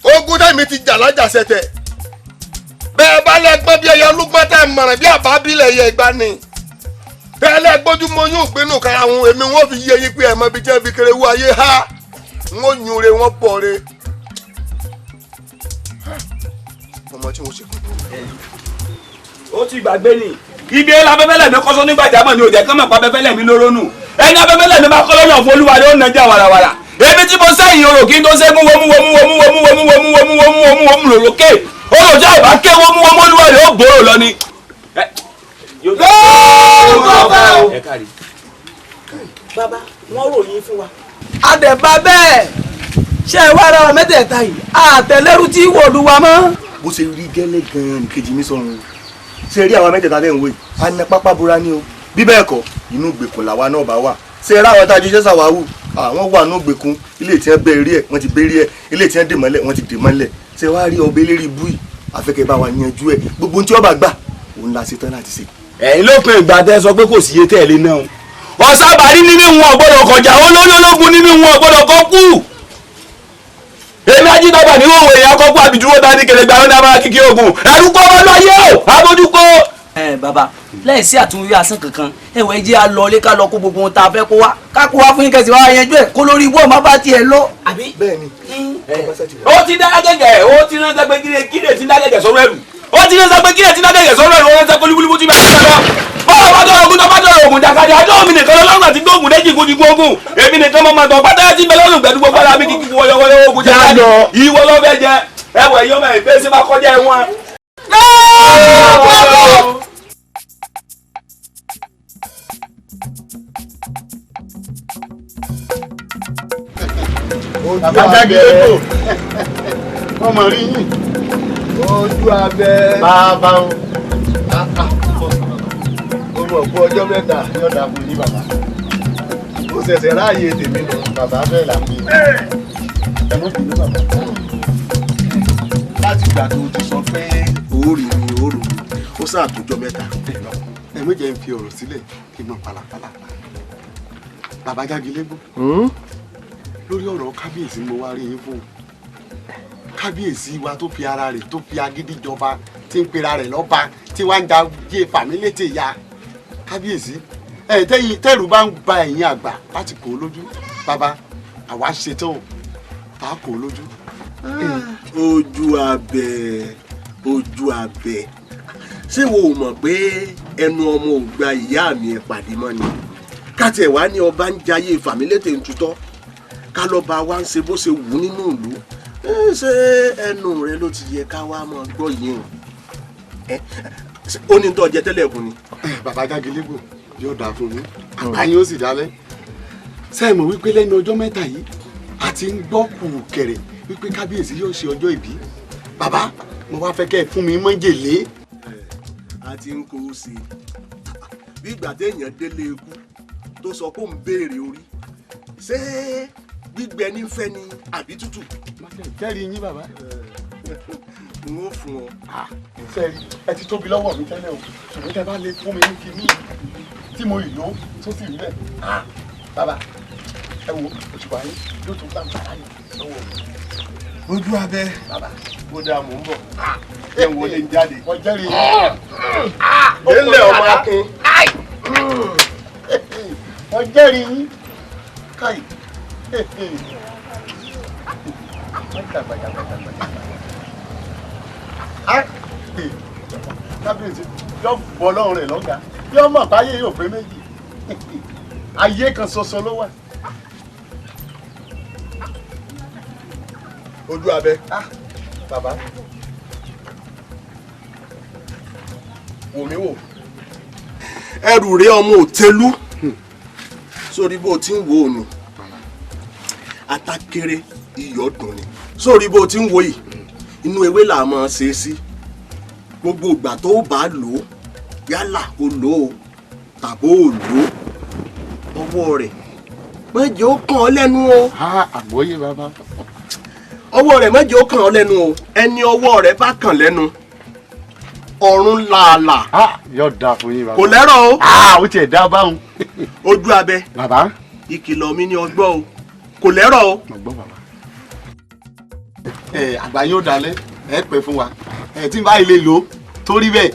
Ogun tẹ̀mí ti jà lájàṣẹtẹ̀, bẹ́ẹ̀ bá lẹ́gbọ́n bí ẹyẹ olúgbọ́n tẹ̀ mọ̀ràn bí àbá bílẹ̀ ẹyẹ ìgbà ni, bẹ́ẹ̀ lẹ́gbọ́jú mọ yóò gbénú kára wọn, èmi wọn fi yé yín pé ẹ̀ mọ ibi jẹ́ fi kéré wú ayé ha, wọn yún re wọn bọ̀ re. Ọmọ tí wọn ṣe kú. Ó ti gbàgbé ni ibi ẹ̀ lábẹ́fẹ́lẹ̀ mi kọ́sọ́ nígbàjámọ̀ ni ò jẹ́ kán mọ̀ pa abẹ́fẹ́lẹ̀ mi lóró nù. Ẹni abẹ́fẹ́lẹ̀ mi bá kọ́ lọ́nà fún olúwa ni ó nàjà wàràwàrà. Èmi tí mo sẹ́yìn orò kí n tó ṣẹ́gun wọmú wọmú wọmú wọmú wọmú wọmú wọmú wọmú wọmú wọmú lòrókè. Orò tí a bá ké wọmú wọmú olúwa ni ó gbòòrò lọ ni. Bàbá wọn ròyìn fún wa. Àdẹ̀bà bẹ́ẹ̀ ṣé ẹ wá ara mẹ́tẹ̀ẹ̀ta yìí àtẹ̀lẹ́rú tí wòlú wa mọ́. Bó ṣe rí gẹ́lẹ́ gan-an nìkejì mi sọ̀rọ̀ ṣe rí àwọn mẹ́tẹ̀ẹ̀ta lẹ́yìn wò yìí, a ní pápá bora ní o, bí bẹ́ẹ̀ kọ́ inú ìgbèkùn làwa náà bá wà. Ṣe rí àwọn tá a jọ ṣẹ́ sàwáwù, àwọn wà ní ìgbèkùn, ilé tí wọ́n bẹ́ rí ẹ̀ wọ́n ti bẹ́ rí ẹ̀, ilé tí wọ́n dè mọ́lẹ̀ wọ́n ti dè mọ́lẹ̀. Ṣe wá rí ọbẹ̀ eléré ibú yìí, àfẹ́kẹ́ bá wa yanjú ẹ̀, gbogbo ohun tí ọba gbà òun la ṣe tán láti ṣe. Ẹ̀yin lópin ìgbà tẹ́ sọ pé kò sí iye tẹ̀lé náà ọ̀sábàárí nínú wọn gbọ́dọ̀ kọjá olórí ológun nínú wọn gbọ́dọ̀ kọ́ kú. Èmi ajídọ́gba ní òwe èèyàn kọ́kọ́ àbídúró dání kẹlẹ́gbẹ́ àwọn dábàá kíkí ogun ẹ̀rú kọ́ wọn lọ́yẹ̀ o àbójúkọ. Ẹ bàbá, láì sí àtúnwí asán kankan, ẹ wọ ẹ jẹ́ a lọ ilé ká lọ kó gbogbo ohun tá a fẹ́ kó wá, ká kó wá fún yín kẹsì wá yanjú ẹ kó lórí ibú ọmọ bá tiẹ̀ lọ. Bẹ́ẹ̀ni. Ó ti dá gẹ́gẹ́, ó ti ránṣẹ́ pé kílè ti dá gẹ́gẹ́ sọ́rọ́ ẹ̀rù, ó ti ránṣẹ́ pé kílè ti dá gẹ́gẹ́ sọ́rọ́ ẹ̀rù, ó ránṣẹ́ pé olúbúlúbú ti bá ti lọ. Bọ́lá bá dọ̀rọ̀ ogun tó bá dọ̀rọ̀ ogun jàkadì, àjọ mi nìkan lọ́lọ́run àti gbóògùn méjì gúnjigún ogun, èmi nìkan mọ́ máa tọ̀ pátá tí bẹ lọ́rùn gbẹ̀dú gbogbo ara mi kíkí wọyọwọyọ ogun jàkadì, ìwọ ló fẹ́ jẹ ẹwẹ̀ yọmọ ìgbésí máa kọjá ẹ̀wọ̀n. Bàbá Jágilẹ́gbò, wọ́n mọ̀ rí yín. Ojú abẹ. Bàbá o. Ó mọ̀ fún ọjọ́ mẹ́ta. Yóò dáa fún yín bàbá. Ó ṣẹ̀ṣẹ̀ ráàyè tèmi nù. Bàbá bẹ́ẹ̀ là ń bí. Ẹ mọ̀ bínú bàbá. Láti ìgbà tó ti sọ pé òórì mi òórù mi, ó ṣàtòjọ́ mẹ́ta. Ẹ má jẹ́ n fi ọ̀rọ̀ sílẹ̀ kí n mọ pàlàpàlà. Bàbá Jágilẹ́gbò, lórí ọ̀rọ̀ kábíyèsí mo wá rí yín fún un. Kábíyèsí wa tó fi ara rẹ̀ tó fi agídí jọba, tí ń pera rẹ̀ lọ́ba, tí wàá ń da yé fàmílétè ya. Kábíyèsí ẹ tẹ́yìn tẹ́rù bá ń ba ẹ̀yin àgbà láti kó o lójú. Bàbá, àwa ṣetán o, tá a kó o lójú. Ojú abẹ, ojú abẹ, ṣé wo ò mọ̀ pé ẹnu ọmọ ò gba ìyá mi ẹ̀ pàdé mọ́ ni? Káti ẹ̀ wá ní ọba ń jayé fàmílétè ń tutọ́, ká lọ́ba wa ń ṣe bó ṣe wù nínú ìlú. Ṣé ẹnu rẹ ló ti yẹ ká wá máa gbọ́ yìí o? Ó ní tó jẹ tẹ́lẹ̀ kù ni. Bàbá Jágilẹ́gbò, yóò dáa fún mi, àgbà yín ó sì dálẹ́. Ṣé ẹ mọ̀ wípé lẹ́nu ọjọ́ mẹ́ta yìí a ti ń gbọ́ kùrùkẹ̀rẹ̀ wípé kábíyèsí yóò ṣe ọjọ́ ìbí? Bàbá, mo wá fẹ́ kẹ́ ẹ fún mi májèlé. A ti ń kó o sí i bí ìgbà téèyàn délé ikú tó sọ pé òun béèrè orí, ṣé gbígbẹ ní fẹ́ ni àbí tútù? Jẹ́rìí yín bàbá. N ó fún ọ. Sẹ́ẹ̀rì, ẹ ti tóbi lọ́wọ́ mi tẹ́lẹ̀ o, ṣùgbọ́n tẹ́ bá lè fún mi ní kinní tí mo lò tó sì rí bẹ́ẹ̀. Bàbá, ẹ wo òṣùpá yín yóò tún gbà mí láyè lọ́wọ́ mi. Ojú abẹ. Bàbá, ó dáa, mò ń bọ̀. Ẹ wọlé ń jáde. Wọ́n jẹ́rìí yín. Délẹ̀ ọmọ akin. Wọ́n jẹ́rìí yín. Káyì. Kábíyèsí yóò bọ́ lọ́rùn rẹ̀ lọ́gàá, yóò mọ̀ báyé yóò pé méjì, ayé kan ṣoṣo ló wà. Ojú abẹ. Bàbá, wò mí wò. Ẹrù rẹ ọmọ òtẹlú, sórí bó o ti ń wo òní atakere iyọ̀ dùn ni. Sórí bó o ti ń wo yìí, inú ewé là máa ṣe é sí. Gbogbo ìgbà tó o bá lò ó, yálà o lò ó tàbó o lò ó, ọwọ́ rẹ̀ má jẹ́ ó kàn ọ́ lẹ́nu o. Àgbọ́yé bàbá. Ọwọ́ rẹ̀ má jẹ́ ó kàn ọ́ lẹ́nu o. Ẹni ọwọ́ rẹ̀ bá kàn lẹ́nu, ọ̀run làálàá. Yóò dáa fún yín bàbá. Kò lẹ́rọ̀ o. Ó tiẹ̀ dá báwọn. Ojú abẹ. Bàbá. Ìkìlọ̀ mi ni ọgbọ́ o. Kò lẹ́rọ̀ o. Mo gbọ́ bàbá. Ẹ àgbà yóò dalẹ̀, ẹ pẹ́ fún wa. Ẹ tí n bá ilé lò ó torí bẹ́ẹ̀.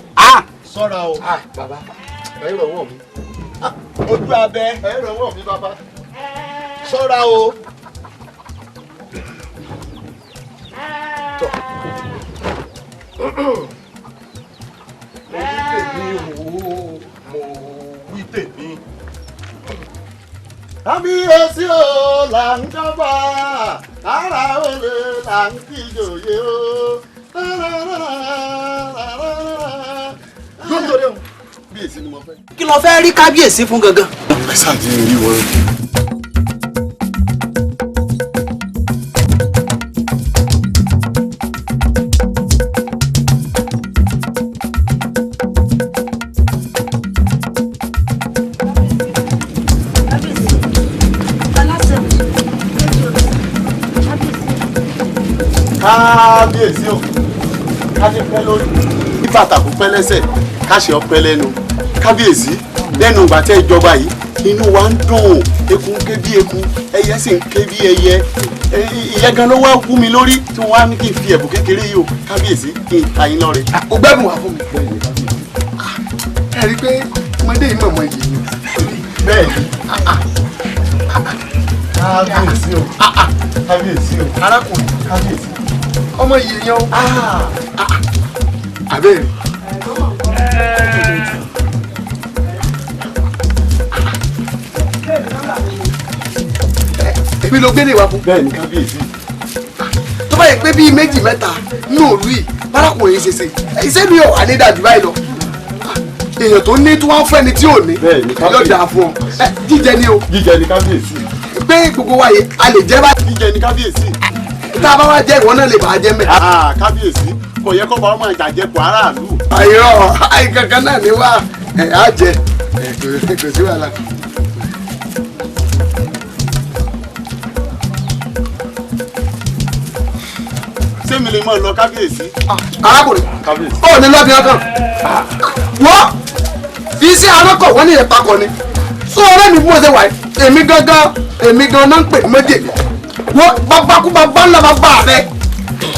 Ṣọ́ra o. Bàbá, ẹ rọwọ́ mi. Ojú abẹ. Ẹ rọwọ́ mi bàbá. Ṣọ́ra o. Tọ́. Mo wí tèmi o, mo wí tèmi. Kábíyèsí o là ń jọba, ara olè là ń kíjòyè o. Kábíyèsí ni mo fẹ́. Kí ló fẹ́ rí kábíyèsí fún gangan? Ẹ ṣáà ti rí wọn. Kábíyèsí o, ká ní pẹ́ lórí, kí bàtà kó pẹ́ lẹ́sẹ̀, ká ṣe ọpẹ́ lẹ́nu. Kábíyèsí, lẹ́nu ìgbà tẹ́ ìjọba yìí inú wa ń dùn, eku ń ké bí eku, ẹyẹ sì ń ké bí ẹyẹ. Ìyẹn gan ló wá wú mi lórí tí wọ́n á ní kí n fi ẹ̀bùn kékeré yìí o kábíyèsí, kí n ta yín lọ́rẹ. O gbẹ́bùn wá fún mi. Ẹ rí i pé ọmọdé yìí mọ̀mọ́ yìí ni. Bẹ́ẹ̀ ni. Kábíyèsí o, kábíyèsí o. Arákùnrin, kábíyèsí. Ọmọ yìí yan o. Àbẹ́rẹ́. Èmi ló gbélé wa fún. Bẹ́ẹ̀ ni kábíyèsí. Tó bá yẹ pé bíi méjì mẹ́ta ní òru yìí bárakùnrin ṣe ṣe iṣẹ́ mi ò wà ní dàjú báyìí lọ. Èèyàn tó ní tí wọ́n fẹ́ ni tí ò ní yóò dáa fún ọ. Jíjẹ ni o. Jíjẹ ni kábíyèsí. Pé gbogbo wa yìí a lè jẹ báyìí. Jíjẹ ni kábíyèsí. Tá a bá wá jẹ ìwọ náà lè bàá jẹ mẹ́. Kábíyèsí, kò yẹ kó bá ọmọ ìjàjẹpọ̀ aráàlú. Àìrọ̀ àìkankan náà ni wá ẹ̀ á jẹ kò sí wàhálà. Sẹ́mi lè mọ̀ lọ kábíyèsí. Arákùnrin, ó ní lọ́bì ọkàn. Wọ́n iṣẹ́ arákọ̀ wọ́n ní ìpakọ̀ ni. Sọ ọ̀rẹ́ mi bí mo ṣe wà yìí, èmi gangan èmi gan náà ń pè ní májèlé. Wọ́n babakú babá ńlá bàbá rẹ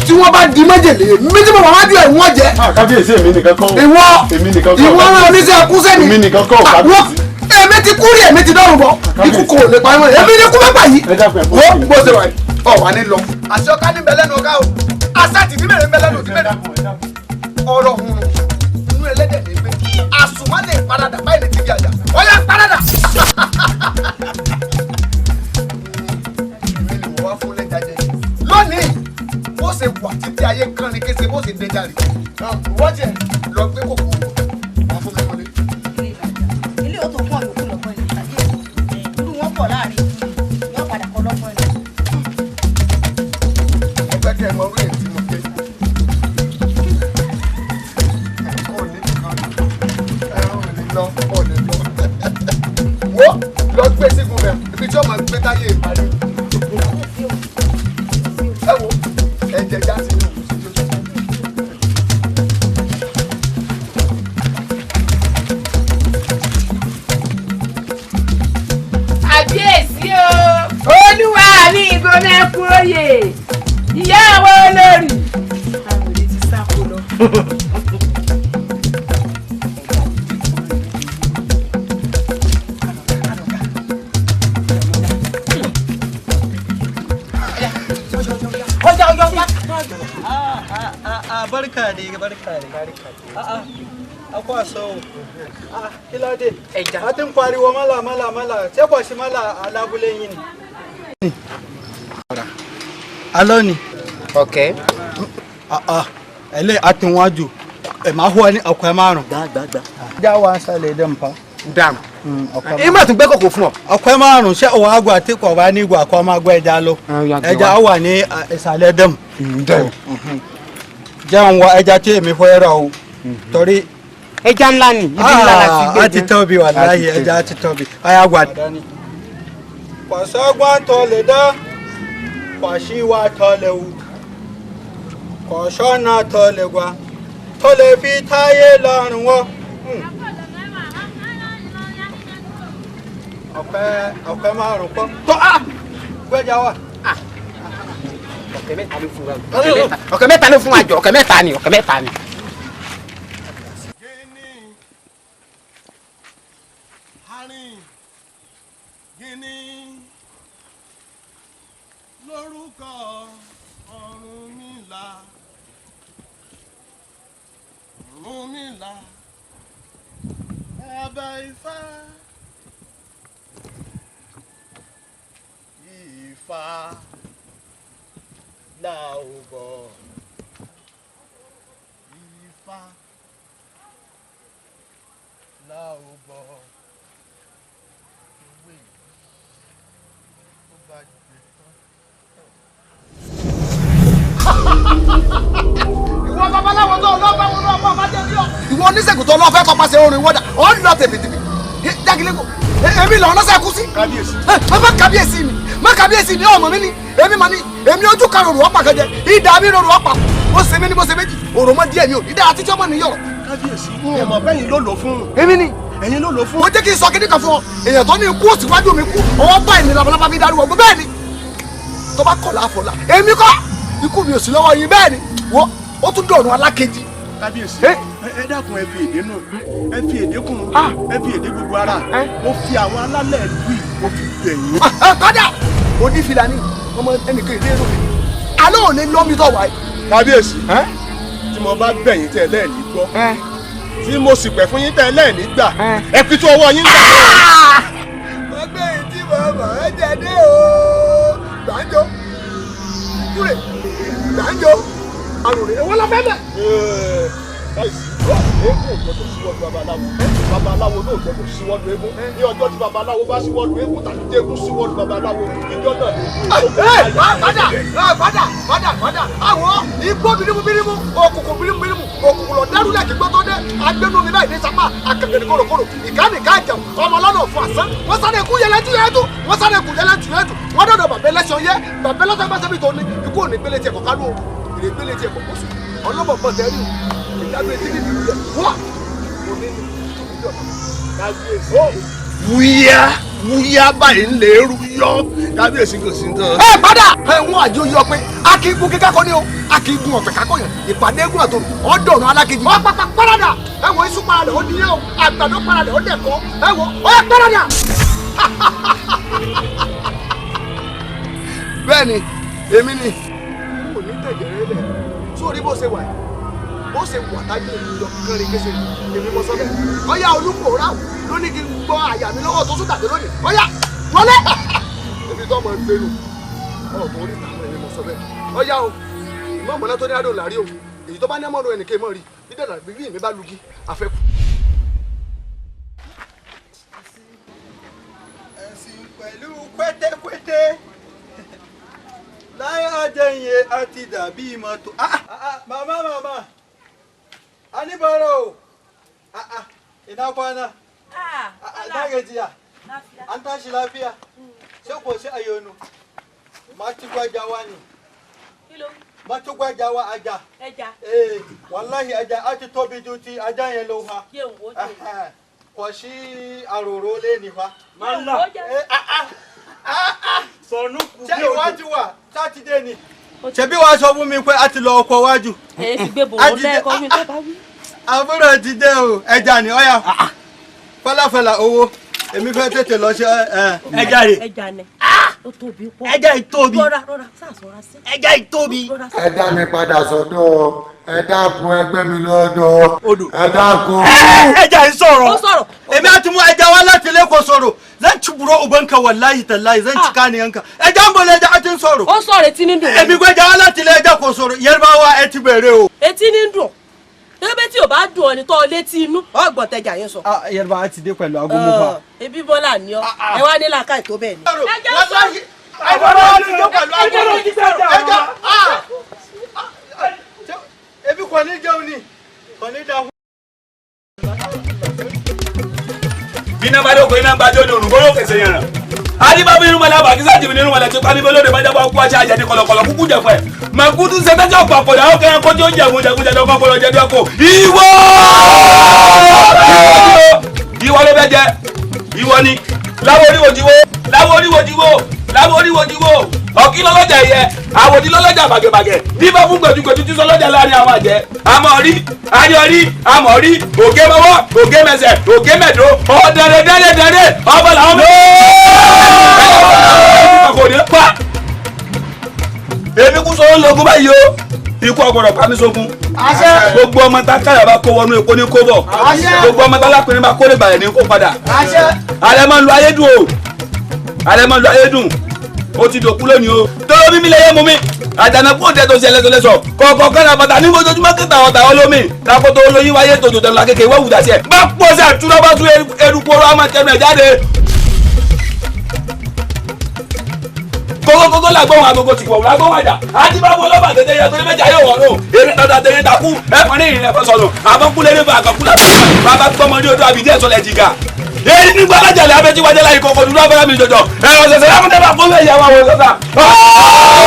tí wọ́n bá di májèlé méjì mọ̀ wá ju ẹ̀wọ̀n jẹ. Kábíyèsí, èmi nìkan kọ́. Ìwọ èmi nìkan kọ́. Ìwọ rán oníṣẹ́ kú sẹ́ni. Èmi nìkan kọ́ kábíyèsí. Èmi ti kú rí, èmi ti dọ́rùn bọ̀. Ikú kò lè pa ẹ̀wọ̀n. Èmi ní kú mẹ́pà yìí. Wọ́n bó ṣe wà yìí, ọ̀ wà ní lọ. Àṣẹ ọ̀ká ní bẹ lẹ́nu ọ̀gá o. Asati bí mẹ́rin mẹ́lẹ́nu òdì mẹ́rin ọ̀rọ̀ hùn inú ẹlẹ́dẹ̀ ní gbé àsùnmọ́lẹ̀ ìparadà báyìí ní tìbí àjà ọ̀yà paradà. Èmi ni wọ́n wá fún lẹ́jà jẹ lónìí, bó ṣe wà títí ayé kan ní kése bó ṣe dẹjà rè wọ́n jẹ lọ gbé kòkó wá fún mi wọlé. Ilé o tó pọ̀ yòókù lọ́pọ̀ ni tàbí irú wọn pọ̀ láàrin yóò padà kọ́ lọ́pọ̀ ni. Mo fẹ́ kẹ́ ẹ mọ orí èyí tí mo gbé. Wo lọ gbé sígun rẹ ibi tí ọmọ gbé táyé ìparí. Ẹ wo ẹ̀jẹ̀ já sí inú òkú sí tó. Àbíyèsí o, olúwa mi ìgbóná kú oyè, ìyá àwọn olórí. Àwọn olè ti sá kó lọ. Barka dai, barka dai, barka dai. A'a, akwa so. A'a, kí ló dé? A ti ń pariwo mọ́là mọ́là mọ́là, ṣé kò sí mọ́là alábúlé yín ni? Alọ́ ni. Ok. A'a, ẹlẹ́ àtiwájú, ẹ̀ máa hùwà ní ọ̀pẹ márùn-ún. Gbà gbà. Já wa sálẹ̀ dẹ́n pa. Dam. Ìmọ̀ tún gbé kòkò fún ọ. Ọ̀pẹ márùn-ún ṣé òun àgbà tí kò bá ní ìgbà kó máa gbọ́ ẹja lọ. Ẹja wà ní ìsàlẹ̀ dẹ́m. Dẹ́m. Jẹun wa ẹja tí èmi fẹ́ rà o torí. Ẹja ńlá ni, ibi ńlá la ti gbé. A ti tóbi wàláhì, ẹja ti tóbi. Ọ̀yà gbà. Kọ̀sọ́gbọ́n tó lè dá, kọ̀síwá tó lè wù, kọ̀sọ́nà tó lè gbà, tó lè fi táyé lọ́rùn wọ́. Ọ̀pẹ ọ̀pẹ márùn-ún kọ́. Tó a gbẹ́jà wà. Ọ̀kẹ́ mẹ́ta ló fún wa. Ọ̀kẹ́ mẹ́ta ló fún wa jọ, ọ̀kẹ́ mẹ́ta ni, ọ̀kẹ́ mẹ́ta ni. Lórúkọ Ọ̀rúnmìlà, Ọ̀rúnmìlà, bàbá Ifá, Ifá là ó bọ̀, Ifá là ó bọ̀, ewé ó bá gbé tán. Ìwọ babaláwo tó lọ bá wọn lọ bá jẹ bí ọ. Ìwọ oníṣègùn tó lọ fẹ́ kọ́ pàṣẹ orin wọ́dà ó ń lọ tèmítèmí jágilẹ́kọ̀ọ́ èmi lọ ọlọ́sẹ̀ kú sí. Kábíyèsí. Ẹ má kábíyèsí mi, má kábíyèsí mi, ọmọ mi ni èmi mà ní èmi ojú kan rorò ọ̀pá kan jẹ ìdá mi rorò ọ̀pá ó ṣe mí ní bó ṣe méjì òròmọ díẹ̀ mi ò ìdá àti tí ọmọ nìyọ̀. Kábíyèsí, ẹ mọ̀ bẹ́yìn ló lò fún. Èmi ni Ẹ̀yin ló lò fún. Mo jẹ́ kí n sọ kíní kan fún ọ. Èèyàn tó ní ikú òsíwájú mi kú, ọwọ́ báyìí ni labalábá fi darúgbó gbọ́ bẹ́ẹ̀ ni. Tó bá kọ̀ láfọ̀lá, èmi kọ́, ikú mi ò sí lọ́wọ́ yín bẹ́ẹ̀ ni. Wọ́n ó tún dọ̀rùn alákejì. Kábíyèsí, ẹ dákun, ẹ fi èdè nù, ẹ fi èdè kùn, ẹ fi èdè gbogbo ara. Mo fi àwọn alálẹ̀ ìlú yìí, mo fi bẹ̀ yín. Kọ́dà onífìlà ni ọmọ ẹnìkan ìdí èrò mi alẹ́ ò lè lọ́mi tó wáyé. Kábíyèsí, tí mo bá bẹ̀ yín tẹ́ ẹ lẹ́ẹ̀ní gbọ́, tí mo sì pẹ̀ fún yín tẹ́ ẹ lẹ́ẹ̀ní gbà, ẹ fi tó ọwọ́ yín gbà. Mo gbé ìdí bàbá ẹ jẹ dé o, gbàǹjo kúrè gbàǹjo àròrè èwo la fẹ́ bẹ̀. Eégún ò gbọdọ̀ síwọ́jú babaláwo, babaláwo náà ò gbọdọ̀ síwọ́jú eégún. Ní ọjọ́ tí babaláwo bá síwọ́jú eégún tàbí tí eégún síwọ́jú babaláwo, ìjọ náà lè kú. Padà padà padà padà, àwọn igbó birimu birimu, òkùnkùn birimu birimu, òkùnkùn lọ dárúlẹ̀ kí gbọ́tọ́ dé agbẹnu mi láì dé sapá akẹkẹrẹ kòròkòrò ìkànnìkà jẹun ọmọ lọ́nà fún àsán. Wọ́n sáré kú yẹlẹ́tù yẹlẹ́tù, wọ́n sáré kú yẹlẹ́tù yẹlẹ́tù, wọ́n dọ̀dọ̀ bàbá ẹlẹ́sọ̀ yẹ bàbá ẹlẹ́sọ̀ bá sẹ́bi tó ní ikú òní gbélé tiẹ̀ kọ̀ kálú o, ìrè gbélé tiẹ̀ kọ̀ kóṣù ọlọ́mọ bọ̀ tẹ́rù ìdájọ́ etí níbi ìlú rẹ̀ wá òní ní ìjọba. Wúyá wúyá báyìí ń lè rú yọ, kábíyèsí kò sí tán. Ẹ padà ẹ wọn àjò yọ pé akígun kíkákọ ni o, akígun ọ̀fẹ́ kakọ yẹn ìpàdé egun àtòrò ọ̀dọ̀rùn alákejì. Ọ pàpà parada, ẹ wọ iṣu parada ó níyẹn o, àgbàdo parada ó dẹ̀kọ́, ẹ wọ ọ yẹ parada. Bẹ́ẹ̀ni èmi ni kò ní tẹ̀jẹ̀rẹ́ lẹ̀ sórí bó ṣe wà yìí, bó ṣe wà táyé ìlú lọ kánrin kése èmi mọ sọ bẹ́ẹ̀. Ọyá olùkóra ló ní kí n gbọ́ àyà mi lọ́wọ́ tó sún tàbí lónìí. Ọyá wọlé èmi tó ọmọ ìgbénu ọ̀rọ̀ tó rí tàwọn èmi mọ sọ bẹ́ẹ̀. Ọyá o, ìmọ̀ mọ̀lá tó ní adó làrí o, èyí tó bá ní ọmọdún ẹnìkan mọ̀ rí dídàdà bíbí mi bá lugi àfẹ́kù. Ẹ̀sìn pẹ̀lú pétékúté láyé àjẹyìn àti dàbí mọ́tò. Màmá màmá anibaro o, ina kwana, na gajiya, an tashi lafiya, ṣé kò sí àyọnu mátúgbàjáwa ni mátúgbàjáwa ajá. Ee wàláhì ajá á ti tóbi ju ti ajá yẹn lọ ha, kò sí àròrò lé ní fa. Sọnù kù Ṣé ìwádìí wà sátidé ni? Ṣebí wàá sọ fún mi pé a ti lọ ọkọ̀ wájú. Ẹ ti gbé bòwò lẹ́ẹ̀kọ́ mi tó bá wí. Àbúrò ti dé o, ẹja ni ọ̀yà fọláfọlá owó, èmi fẹ́ tètè lọ sí ẹ. Ẹja rè. Ẹja ni ó tóbi pọ̀. Ẹja yìí tóbi. Rọra rọra sàṣọra sí. Ẹja yìí tóbi. Ẹ dá mi padà sọ́dọ̀, ẹ dákun, ẹgbẹ́ mi lọ́dọ̀, ẹ dákun. Ẹja yìí sọ̀rọ̀. Ó sọ̀rọ̀. Èmi á ti mú ẹja wá láti ilé kò sọ̀rọ̀, zan ci buro ubanka wallahi tallahi zan ci kaniyanka. Ẹja ń bọ̀ lẹ́ja á ti ń sọ̀rọ̀. Ó sọ̀rọ̀, etí ní dùn. Èmi gbẹ́ja wá láti ilé ẹja kò sọ̀rọ̀, Yarbawa ẹ ti bẹ̀rẹ̀ o. Etí ní dùn. Tẹ́lẹ̀ tí o bá dùn ọ ní tọ́ létí inú ọgbọ̀n tẹjà yẹn sọ. Yarbawa ti dé pẹ̀lú agomofa. Ebi bọ́lá ni ọ, ẹ wá ní làákàyè tó bẹ́ẹ̀ ni. Ebi kò ní jẹun ni, kò ní da. Bíná bá dóko iná bá jóde òrùn bóró kẹsẹ̀ yẹn ràn. Adébábí irúnmọlẹ̀ àbàkísà jìbìnì irúnmọlẹ̀ tí pálí bọ́lódé bá jábọ̀ kú aṣá àjẹdí kọ̀lọ̀kọ̀lọ̀ kúkú jẹ̀fọ́ ẹ̀. Màkútù sẹ́tẹ́jọ́ ọ̀pọ̀ àpọ̀dà ó kẹ́yìn kójú oúnjẹ ìmújẹ kújẹ lọ́kọ́ kọ́lọ́ jẹ́ dúẹ́kọ̀. Ìwọ! Ìwọ ló fẹ́ jẹ. Ìwọ ni. Láwo oríwo jíwó. Láwo oríwo jíwó. Láwo oríwo jíwó. Ọ̀kí lọ́lọ́jà ẹ̀yẹ. Àwòdì lọ́lọ́jà bàgẹ̀bàgẹ̀. Bíbá fún gbẹ̀dúgbẹ̀dú tí sọlọ́jà láàrin àwọn àjẹ́. Àmọ̀ rí, ayọ̀ rí, àmọ̀ rí, ògé mọ́wọ́, ògé mẹsẹ̀, ògé mẹ̀dó, ọ̀dẹ̀rẹ̀ dẹ́rẹ̀ dẹ́rẹ̀, ọba làwọn mẹ́. Kò ní pa. Èmi kú sọ lógún báyìí o. Ikú ọgbọ̀dọ̀ pa mí sógun. Gbogbo ọmọ tá káyà bá kó wọnú epo ní kó bọ̀. Gbogbo ọmọ tá lápẹ̀rẹ̀ bá kó lè bàyẹ̀ ní kó padà. Ààrẹ máa ń lo ayédùn o. Ààrẹ máa ń lo ayédùn. Ó ti dòkú lónìí o. Tọ́lọ́ mímí lẹ́yẹ mú mi. Àjànàkú òde tó ṣe lẹ́sọ̀lẹ́sọ̀. Kọ̀ọ̀kan kẹ́ra bàtà ní ojoojúmọ́ kẹta ọ̀tà olómi. Takoto olóyin wáyé tòjò tẹnu la kékeré wọ́n wùdà sí ẹ̀. Bá pọ̀ sí àtúrọ̀ bá tún eruku oró àmọ́ tẹnu ẹ̀ jáde. Kókókókó làgbóhùn agogo tìwọ̀ làgbóhùn àjà. Àti bá wọ lọ́bà tètè yẹ torí méjà yóò wọ̀rọ̀. Eré tata tẹ̀lé takú ẹ̀fọn ní ìrìn ẹ̀fọn sọnù. Àbọ̀kúlé ní bàbá kúlá bàbá gbọ́mọdé odò àbídí ẹ̀sọ́ lẹ̀ jìgà. Èyí nígbà alájàlẹ̀ abẹ́tí wájà láyé kọ̀ọ̀kan dúró abẹ́rẹ́ mi jọjọ. Ẹ̀rọ ṣẹ̀ṣẹ̀ lámúdé bá fún ìyàwó àwọn ọ̀sán.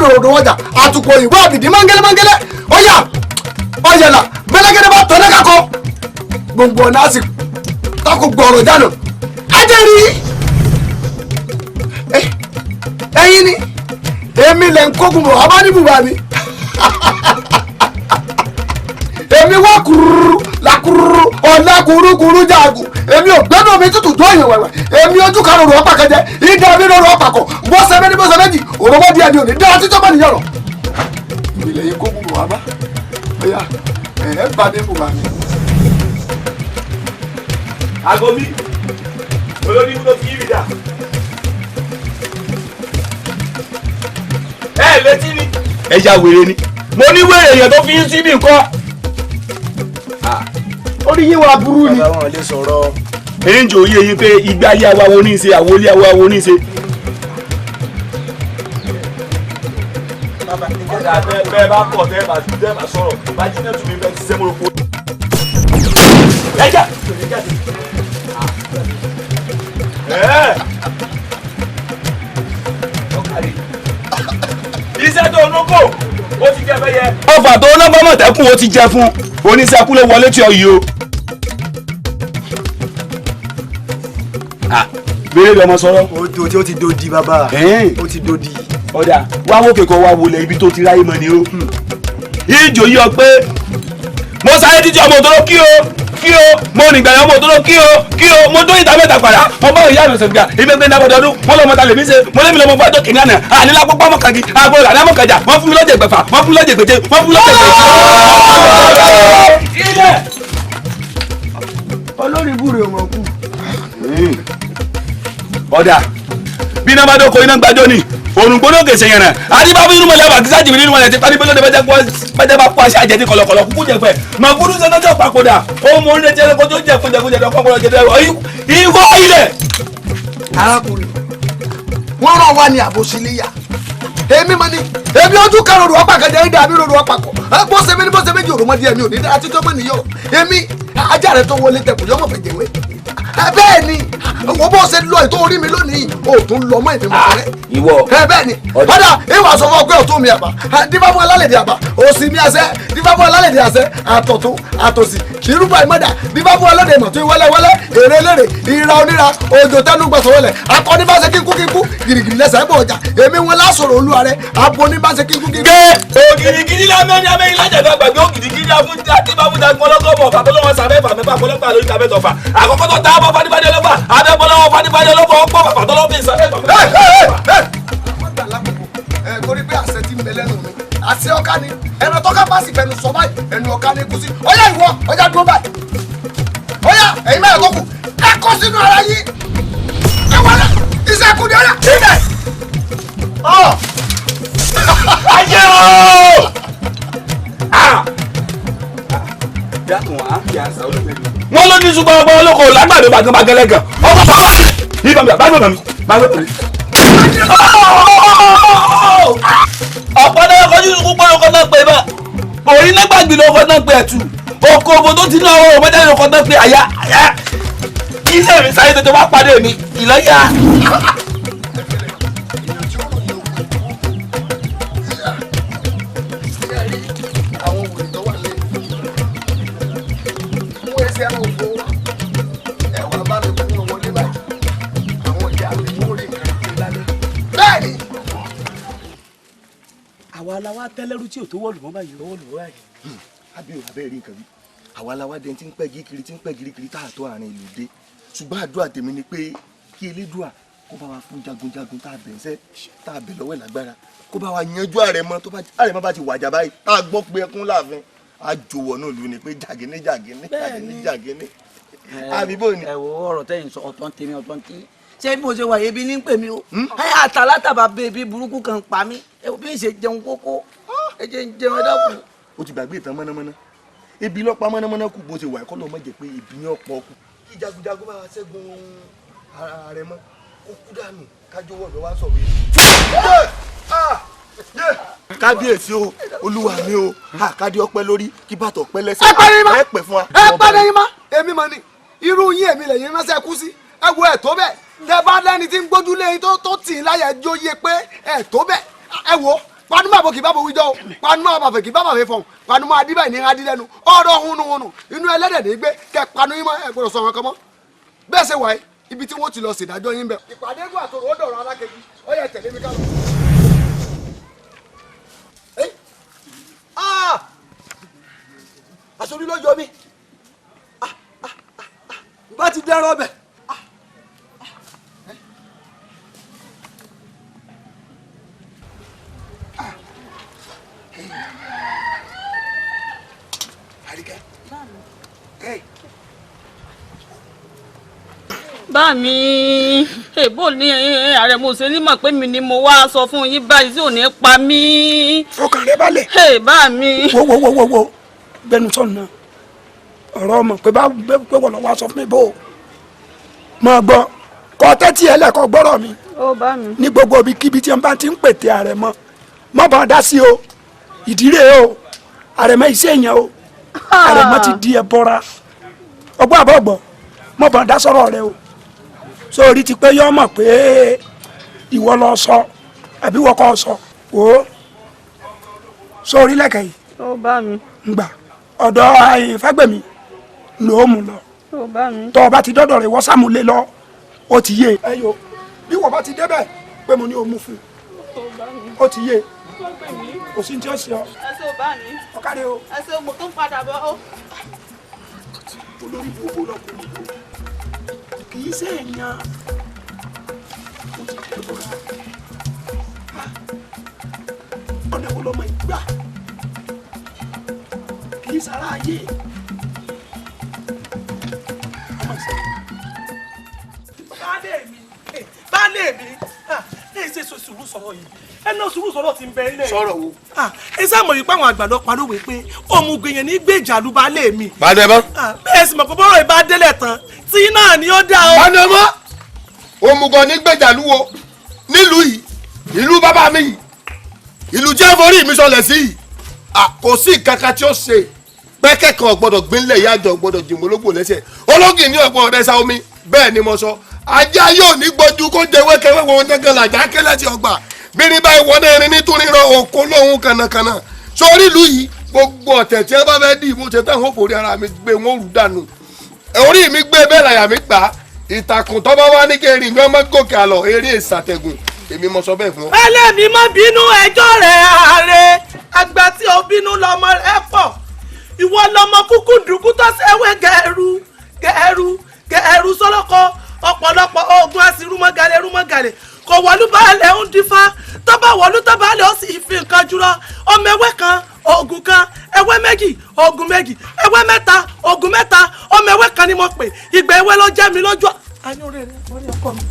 ròdòròdò ọjà àtùkọ̀ òyìnbó àbìdí mángẹ́lẹ́ mángẹ́lẹ́ ọ̀yà ọ̀yàlà bẹ́lẹ́gẹ́dẹ́ bá tọ́lẹ́ kakọ gbòǹgbò ọ̀nà àsì tako gbọ̀rọ̀ jánu ajẹ́rì ẹ̀yin ni èmi lẹ̀ ń kógun bọ̀ ọba ní bùbá mi èmi wá kúrúrú làkúrúrú ọ̀la kúrúkúrú jáàgù èmi ò gbẹ́nu mi tútù tó èèyàn wẹ̀wẹ̀ èmi ojú kan rọrùn ọ̀pá kẹjẹ ìdá mi rọrùn ọ̀pá kọ bọ́sẹ̀ méjì bọ́sẹ̀ méjì òròmọ́ díẹ̀ mi ò ní dára títọ́ bá nìyẹn rọ̀. ìlẹ̀ yìí kógun bọ̀ wá bá ọ̀yà ẹ̀ bá mi bùbá mi. Aago mi olórí ibùdó fi yí mi dà. Ẹ létí ni. Ẹ ya wèrè ni. Mo ní wèrè èèyàn tó fi ń síbi nǹkan. Orí yín wà burú ni. Bàbá wọn lè sọ̀rọ̀. Èyí ń jò yé yín pé ìgbé ayé àwa wo ní í ṣe àwọlé àwa wo ní í ṣe. Bẹ́ẹ̀ bá pọ̀ tẹ́ bá sọ̀rọ̀ bá jí náà tún mi bẹ́ẹ̀ ṣiṣẹ́ mọ́rọ̀ kó. Ẹ jà. Iṣẹ́ tó ń kó ó ti jẹ fẹ́yẹ. Ọfà tó ń bọ́ mọ̀tẹ́kùn ó ti jẹ fún oníṣẹ́kú ló wọlé tí ọ yìí o. Béèrè lọmọ sọ̀rọ̀. Ó ti dodi bàbá. Ó ti dodi. Ọ̀dà wá wókè kan wá wọlé ibi tó ti ráyè mọ́ ni o. Ìjò yí ọ pé mo sáré títí ọmọ òtóró kí o kí o mo rìn gbàyàn ọmọ òtóró kí o kí o mo dó ìta mẹ́ta padà mo bá ìyá mi sọ̀gbà ìgbẹ́gbẹ́ ní abọ́dọọdún wọn lọ́mọ ta lèmi ṣe mo lémi lọ́mọ fún àjọ kìnìún àná ànílá pópó ọmọ kàgí àgbo ìlànà amọ̀kàjà wọ́n fún mi lọ́jẹ̀ gbẹ̀fà wọ́n fún mi lọ́jẹ̀ gbèje wọ́n fún mi lọ́jẹ̀ gbèje. Olórí búre ọmọ kú. Ọ̀dà bí iná bá dóko iná gbàjọ ni òrùn gbóná kèsè yẹn náà adébábí irú mọ̀lẹ́ àbàkísà jìbìrì irú mọ̀lẹ́ ti parí bẹ́lẹ́ bẹ́jẹ́ bá kó aṣẹ àjẹdí kọ̀lọ̀kọ̀lọ̀ kúkú jẹ fẹ́ màgúrú sẹ́ńtọ́ tó papòdà ó mọ orílẹ̀ jẹ́ kó tó jẹ kó jẹ kó jẹ kó jẹ kó jẹ ìwọ ilẹ̀. Arákùnrin wọ́n rán wa ní àbòsílẹ̀yà èmi mọ ni èmi ojú kan rorò ọ̀pá kan jẹ́ ìdá mi rorò ọ̀pá kọ̀ bó ṣe méjì bó ṣe méjì òròmọdé mi ò ní dára títọ́ mọ́ nìyọ èmi ajá rẹ tó wọlé tẹkùn yọmọ fẹ̀jẹ̀wé bẹ́ẹ̀ ni wọ́n bó ṣe lọ ètò orí mi lónìí o tún lọ mọ́ èmi mọ́ rẹ. Ìwọ. Bẹ́ẹ̀ ni ọ̀dà ìwà sọ fún ọ pé ọ̀tún mi àbá dífá fún alálẹ̀dẹ̀ àbá òsì mi àṣẹ dífá fún alálẹ̀dẹ̀ àṣẹ àtọ̀tún àtòsì kìrúbà ìmọ̀dà dífá fún ọlọ́dẹ̀ ìmọ̀ tó wẹ́lẹ́wẹ́lẹ́ èrè lérè ìra oníra òjò tẹnu gbọ̀sọ̀ wọlé akọni bá ṣe kíkú kíkú gìrìgìrì lẹ́sẹ̀ bọ̀ ọjà èmi wọn lásòrò olúwa rẹ abo ní bá ṣe kíkú kíkú. Gé ògìrìgìrì lámẹ́ni amẹ́yìn lájẹ̀dá gbàgbé ògìrìgìrì afúnjá tí bá fúnjá gbọ́lọ́gọ́bọ̀ bàbá sàbẹ̀ fàmẹ́fà gbọ́lọ́gbà lórí tàbẹ́tọ̀fà àkọ́kọ́ tó tá bọ́ fadífadé ọlọ́fà abẹ́bọ́lọ́wọ́ fadífadé ọlọ́fà ọ̀pọ̀ bàbá tọ́lọ́fà ìsàbẹ̀ fàmẹ́fà. Torí pé àṣẹ ti ń bẹ lẹ́nu mi àṣẹ ọ̀ka ni ẹnu tọ́ka bá sì fẹnu sọ báyìí ẹnu ọ̀ka ni kú sí ọ̀yá ìwọ ọ̀yá dúró báyìí ọ̀yá ẹ̀yin mẹ́rin tó kù ẹ kó sínú ara yín ẹ wọlé iṣẹ́ kù ní ọ̀yá ibẹ̀. Ayé o! Wọ́n ló ní ṣùgbọ́n ọgbọ́n olóko lágbàdo bàgẹ́bàgẹ́lẹ́ gan ọkọ̀ bá mi bá mi bá mi bá mi. Ọ̀pọ̀ náà kọjú púpọ̀ ọkọ̀ náà pé bá òrí nígbàgbé lọ́kọ̀ náà pé ẹ̀tù oko òbò tó ti ní ọwọ́ ọmọdé lọ́kọ̀ náà pé àyà àyà ilé mi sáré tètè wá pàdé mi ìlọ́yà. Àwa la wá tẹ́lẹ́rú tí ò tó wọ̀lù mọ́ báyìí. Wọ́ọ̀lù mọ́ báyìí. Àbí abẹ́ rí nǹkan bí àwa la wá dẹni tí ń pẹ́ gíríkiri tí ń pẹ́ gíríkiri tá a tó àárín ìlú dé ṣùgbọ́n àdúrà tèmi ni pé kí Elédùà kó bá wa fún jagunjagun tá a bẹ̀ ń sẹ́ tá a bẹ̀ lọ́wọ́ ẹ̀ lágbára kó bá wa yanjú Àrẹ̀mọ tó bá Àrẹ̀mọ bá ti wàjà báyìí tá a gbọ́ pé ẹkún láàfin a jòwọ́ náà lù ní pé jàgínní jàgínní jàgínní jàgínní àbí bò ní. Ẹ wo ọ̀rọ̀ tẹ́yìn sọ ọ̀tọ̀ ń tèmi ọ̀tọ̀ ń tí ṣé bí mo ṣe wà ebi ní pè mí o àtàlátàbà bèbí burúkú kan pa mí bí n ṣe jẹun kókó ẹ jẹ́ ń jẹun ẹ dákun. O ti gbàgbé ìtàn mọ́nàmọ́ná ebi lọ́pàá mọ́nàmọ́ná kù bó ṣe wà ẹ̀kọ́ ló mọ̀ jẹ́ pé ebi ní ọ̀pọ̀ kù. Kí jagunjagun bá wa ṣẹ́gun Àrẹ̀mọ kó kú dànù kájọ wọ̀ lọ́wọ́ sọ̀rọ̀ yìí. Kábíyèsí o olúwa mi o àkádé ọpẹ́ lórí kí bàtọ̀ ọpẹ́ lẹ́sẹ̀ ẹ pẹ́ fún wa. Ẹ pẹ́ lẹ́yìn má èmi mọ̀ ni irú yín èmi lẹ́yìn ránṣẹ́ kú sí ẹ wo ẹ̀ tó bẹ́ẹ̀ tẹ bá lẹ́ni tí ń gbójú lé yín tó tì í láyà ẹjọ́ yé pé ẹ̀ tó bẹ́ẹ̀ ẹ wo Panumọ́ àbò kì í bá bo wíjọ́ o, panumọ́ àbàfẹ́ kì í bá bàfẹ́ fọ̀hún, panumọ́ adíbà ní adí lẹ́nu, ọ̀rọ̀ hunuhunu inú ẹlẹ́dẹ̀ ní gbé, kẹ panu yín mọ́, ẹ gbọ́dọ̀ sọ wọn kan mọ́. Bẹ́ẹ̀ ṣe wáyé ibi tí wọ́n ti lọ ṣèdájọ́ yín bẹ̀. Ìpàdé gùn àtòrò ó dọ̀rọ̀ alákejì, ó yẹ tẹ̀lé mi ká lọ. Àṣorí ló yọ mí bá ti dẹ́rọ ọbẹ̀. Bá mi èbó ní ààrẹ mo ṣe ní mọ̀ pé mi ni mo wá sọ fún yín báyìí tí ò ní pa mí. Fọkàn rẹ balẹ̀. Bá mi. Wo wo wo wo wo gbẹnu sọ̀nù náà ọ̀rọ̀ ọmọ pé bá pé wọ́n lọ wá sọ fún mi bó o máa gbọ́ kọ́ tẹ́tí ẹ lẹ́kọ̀ọ́ gbọ́rọ̀ mi. Ó bá mi. Ní gbogbo ibi kíbi tí wọ́n bá ti ń pètè àrẹ̀mọ mọ́ bá dá sí o, ìdílé o, àrẹ̀mọ iṣẹ́ èèyàn o, àrẹ̀mọ ti di ẹ bọ́ra ọgbọ́n àbọ̀gbọ̀ mọ́ bá dá sọ̀rọ̀ rẹ o. Sórí ti pé yọ mọ̀ pé ìwọ lọ sọ àbí wọ́n kọ́ sọ wò ó sórí lẹ́kẹ̀ yìí. Ó bá mi. Ngbà ọ̀dọ̀ Fágbèmí ló mú lọ. Ó bá mi. Tọ́ ọ bá ti dọ́dọ̀ rẹ̀ wọ́n sàmúlé lọ ó ti yé. Ẹ yo bí wọ́n bá ti débẹ̀ pé mo ní o mú fún un ó ti yé kò sí ní tí ó ṣe ọ. Ẹ ṣé o bá mi. Ọ̀kadì o. Ẹ ṣé mo tún padà bọ̀ o. Olórí gbogbo lọkùnrin kì í ṣe èèyàn ó ti dé bọ́ra ọ̀nà wo lọ́mọ ìgbà kì í sara ayé ọmọ ìṣe. Baálé mi, ẹ ṣe sọ sùúrù sọ̀rọ̀ yìí, ẹ náà sùúrù sọ̀rọ̀ ti ń bẹ ilé. Sọ̀rọ̀ wo. Ẹ sá mọ̀ yìí pé àwọn àgbà lọ parọ́ pé òmùgọ̀ èèyàn ní gbèjà ló baálé mi. Bàdẹ mọ́. Bẹ́ẹ̀ sì mọ̀ pé bọ́rọ̀ ìbá délẹ̀ tán tí náà ni ó dá o. Bàdẹ mọ́, òmùgọ̀ ní gbèjà lúwo nílùú yìí, ìlú bàbá mi yìí, ìlú jẹ́ forí mi sọlẹ̀ sí yìí, kò sí kankan tí ó ṣe pẹ́kẹ́ kan gbọ́dọ̀ gbínlẹ̀ ìyájọ́ gbọ́dọ̀ jìmọ̀lógbò lẹ́sẹ̀ ológin ní ọ̀pọ̀ ọ̀rẹ́ sa omi bẹ́ẹ̀ ni mo sọ ajá yóò ní gbójú kó jẹ wẹ́kẹ́wẹ́ wọn gángan làjà kẹ́lẹ́ ti ọgbà bírí báyìí wọlé irin nítorí rọ òkó lóhun kànàkànà sórí ìlú yìí gbogbo ọ̀tẹ̀ tí wọ́n bá fẹ́ dì mo ṣe táwọn òfòrí ara mi gbé wọn rú dànù orí mi gbé bẹ́ẹ̀ làyà mi gbà ìtàkùn tó bá wá ní kẹrin mi ọmọ gòkè àlọ eré ìsàtẹ̀gùn èmi mo sọ bẹ́ẹ̀ fún ọ. Ẹlẹ́mi má bínú ẹjọ́ rẹ̀ ààrẹ àgbà tí ó bínú lọmọ rẹ̀ pọ̀ ìwọ lọmọ kúkú dùkú tó ṣẹ́wé gẹ̀ẹ́rú gẹ̀ẹ́rú gẹ̀ẹ́rú sọ́lọ́kọ ọ̀pọ̀lọpọ̀ oògùn àsìrúmọ̀gàlẹ̀ rúmọ̀gàlẹ̀ kò wọlú baálẹ̀ ń dífá tó bá wọlú tó baálẹ̀ ó sì fi nǹkan jùlọ ọmọ ewé kan oògùn kan ewé méjì oògùn méjì ewé mẹ́ta oògùn mẹ́ta ọmọ ewé kan ni mo pè ìgbà ewé ló jẹ́ mi lójú. Ayé orí rẹ wọ́n ní ọkọ mi.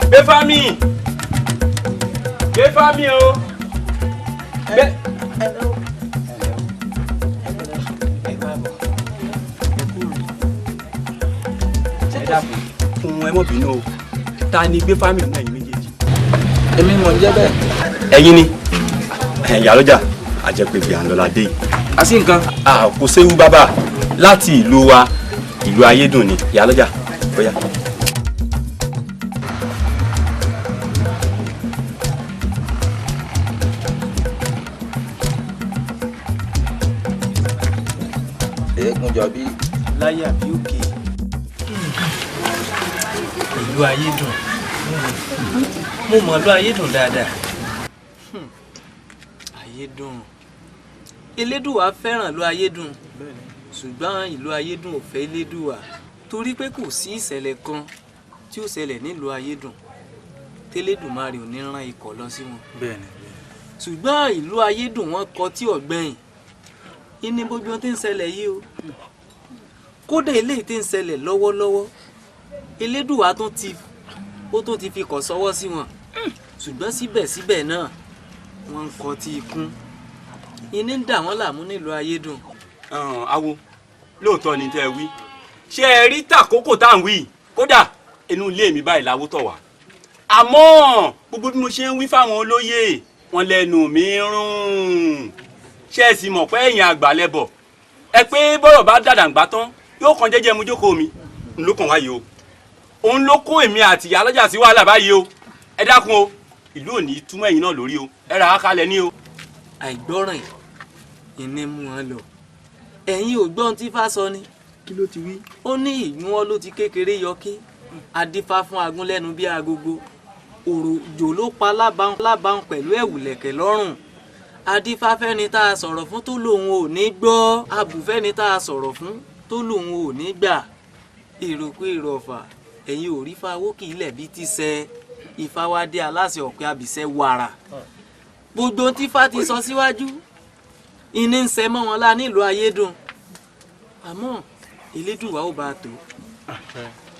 Gbéfámì Gbéfámì o. Ẹ dákun fún ẹ mọ̀ bínú o, ta ni Gbéfámì náà ẹ̀yin méjèèjì? Èmi mò ń jẹ́ bẹ́ẹ̀. Ẹ̀yin ni ìyálọ́jà àjẹpẹ̀bí àńlọ́ládé yìí. A sì nǹkan. Kò séwu bàbá láti ìlú wa ìlú Ayédùn ni ìyálọ́jà bóyá. Eégún jọ bí. Láyé àbí òkè. Ìlú Ayédùn mo mọ̀ ìlú Ayédùn dáadáa. Ayédùn Elédùwà fẹ́ràn ìlú Ayédùn ṣùgbọ́n ìlú Ayédùn ò fẹ́ Elédùwà torí pé kò sí ìṣẹ̀lẹ̀ kan tí ó ṣẹlẹ̀ nílùú Ayédùn tẹ́lẹ̀dùmarè ò ní rán ikọ̀ lọ sí wọn. Ṣùgbọ́n ìlú Ayédùn wọn kọ tí ọ̀gbẹ́yìn ìní gbogbo ohun tí ń ṣẹlẹ̀ yìí o kódà eléyìí tí ń ṣẹlẹ̀ lọ́wọ́lọ́wọ́ Elédùwà tún ti ó tún ti fi kọ̀ sọ́wọ́ sí wọn ṣùgbọ́n síbẹ̀síbẹ̀ náà wọ́n ń kọ tí ikún ìní ń dà wọ́n láàmú nílùú Ayédùn. Awo lóòótọ́ ni tẹ́ ẹ wí ṣé ẹ rí tàkókò tá à ń wí kódà inú ilé mi báyìí láwó tọ̀ wá Àmọ́ gbogbo bí mo ṣe ń wí fáwọn olóyè wọn lẹ́nu mi rún. Ṣé ẹ sì mọ̀ pé ẹ̀yin àgbà lẹ́bọ̀, ẹ pé bọ́rọ̀ bá dàdàǹgbà tán yóò kàn jẹ́jẹ́ mu jókòó mi n ló kàn wáyé o. Òun ló kó èmi àti ìyá alájà sí wàhálà báyìí o. Ẹ dákun o, ìlú ò ní túmọ̀ ẹ̀yin náà lórí o, ẹ rà á kalẹ̀ ní o. Àìgbọ́ràn ìní mú wọn lọ. Ẹ̀yin ò gbọ́n tí Ifá sọ ni. Kí ló ti wí? Ó ní ìgbín wọn ló ti kékeré yọkí, adífá fún agúnlẹ́nu bí agogo, òròjò ló pa lábàáhùn pẹ̀lú ẹ̀wùlẹ̀kẹ̀ lọ́rùn. Adífá fẹ́ni tá a sọ̀rọ̀ fún tó lòun ò ní gbọ́, abùfẹ́ni tá a sọ̀rọ̀ fún tó lòun ò ní gbà. Èròkú èrò ọ̀fà, ẹ̀yin ò rí fáwọ́ kì í lẹ̀ bí ti sẹ́. Ifá wá dé aláṣẹ ọ̀pẹ àbíṣẹ́ wàrà. Gbogbo tí Ifá ti sọ síwájú ìní ń sẹ mọ́ wọn lá nílùú Ayédùn. Àmọ́ Elédùwà ó bá a tó,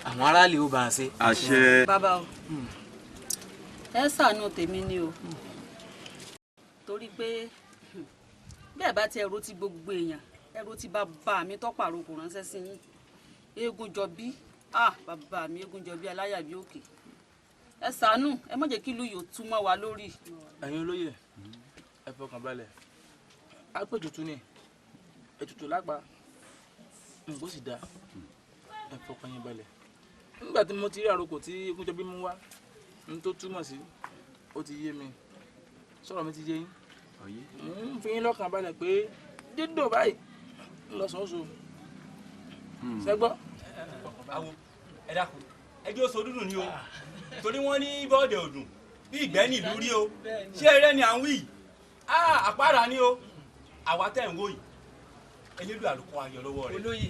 àwọn aráàlú ó bá a ṣe. Àṣẹ. Bàbá o, ẹ ṣàánú tèmi ni o, torí pé bẹ́ẹ̀ bá ti ẹ̀rọ ti gbogbo èèyàn, ẹ̀rọ ti bàbá mi tọ́pàrọ̀ kò ránṣẹ́ sí yín. Eégún jọ bí, ah bàbá mi eégún jọ bí aláyà bí òkè. Ẹ ṣàánú, ẹ má jẹ́ kí ìlú yìí ó tú mọ́ wa lórí. Ẹ̀yin olóyè, ẹ fọkàn balẹ̀. Á pè tutù ni, ètùtù lápá, nǹkó sì dáa, ẹ fọkàn yín balẹ̀. Nígbà tí mo ti rí àrokò tí Egúnjọbí mú wá, n tó túmọ̀ sí, ó ti yé mi. Sọ̀rọ̀ mi ti yé yín. Mò ń fi yín lọ́kàn balẹ̀ pé dídùn báyìí lọ́sàn-án oṣù. Ṣẹ́gbọ́. Báwo, ẹ dákun, ẹjọ́ oṣù dúdùn ni o, torí wọ́n ní bọ́ọ̀dẹ̀ òdùn bí ìgbẹ́ ní ìlú rí o. Ṣé eré ni à ń wí yìí? Àpárá ni o, àwa tẹ̀ ń wò yìí, Elédùà ló kọ́ ayọ̀ lọ́wọ́ rẹ̀. Olóyè,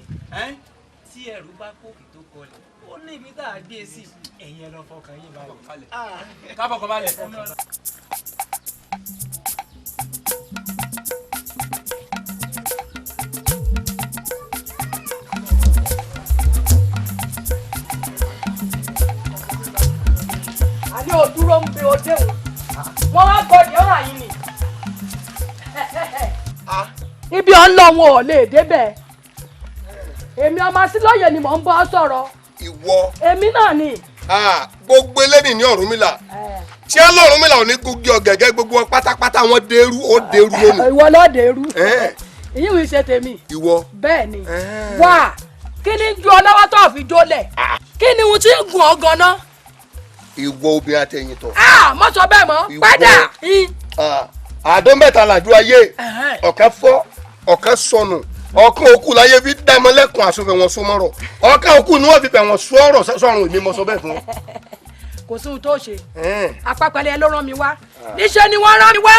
tí ẹrù bá kókè tó kọlẹ̀, ó ní ibi tá a gbé sí. Ẹ̀yin ẹ lọ fọkàn yín balẹ̀. Ká fọkàn balẹ̀. Àní ò dúró ń bẹ ọdẹ o, wọn wá gbọ́dọ̀ ọ̀rọ̀ yìí ni. Ibi ọ̀ ń lọ wọn ò lè débẹ̀. Èmi ọmọ Sílóyè ni mò ń bọ́ sọ̀rọ̀. Ìwọ. Èmi náà ni. Gbogbo eléyìí ní Ọ̀rúnmìlà. Ṣé Ọ̀rúnmìlà ò ní gúgí ọ̀gẹ̀gẹ̀ gbogbo wọn pátápátá wọn dérú ó dérú lónìí. Ìwọ ló dérú. Ìyí wí ṣe tèmi. Ìwọ. Bẹ́ẹ̀ ni. Wá, kí ni ju ọ lọ́wọ́ tó fi jólẹ̀? Kí ni ohun tí ń gùn ọ gan-an? Ìwọ obìnrin àtẹ̀yìntọ̀. Má sọ bẹ́ẹ̀ mọ́, padà. Àdó mẹ́ta làjú ayé, ọ̀kan fọ́, ọ̀kan sọnù, ọ̀kan òkú láyé fi dámọ́lẹ́kùn àsọfẹ̀ wọn sọmọ́rọ̀, ọ̀kan òkú ni wọ́n fi bẹ̀ wọ́n sọ̀rọ̀ sọ̀rùn èmi mọ́ sọ bẹ́ẹ̀ fún wọn. Kò sí ohun tó ṣe, apápẹ́lẹ́ ló rán mi wá, níṣẹ́ ni wọ́n rán mi wá,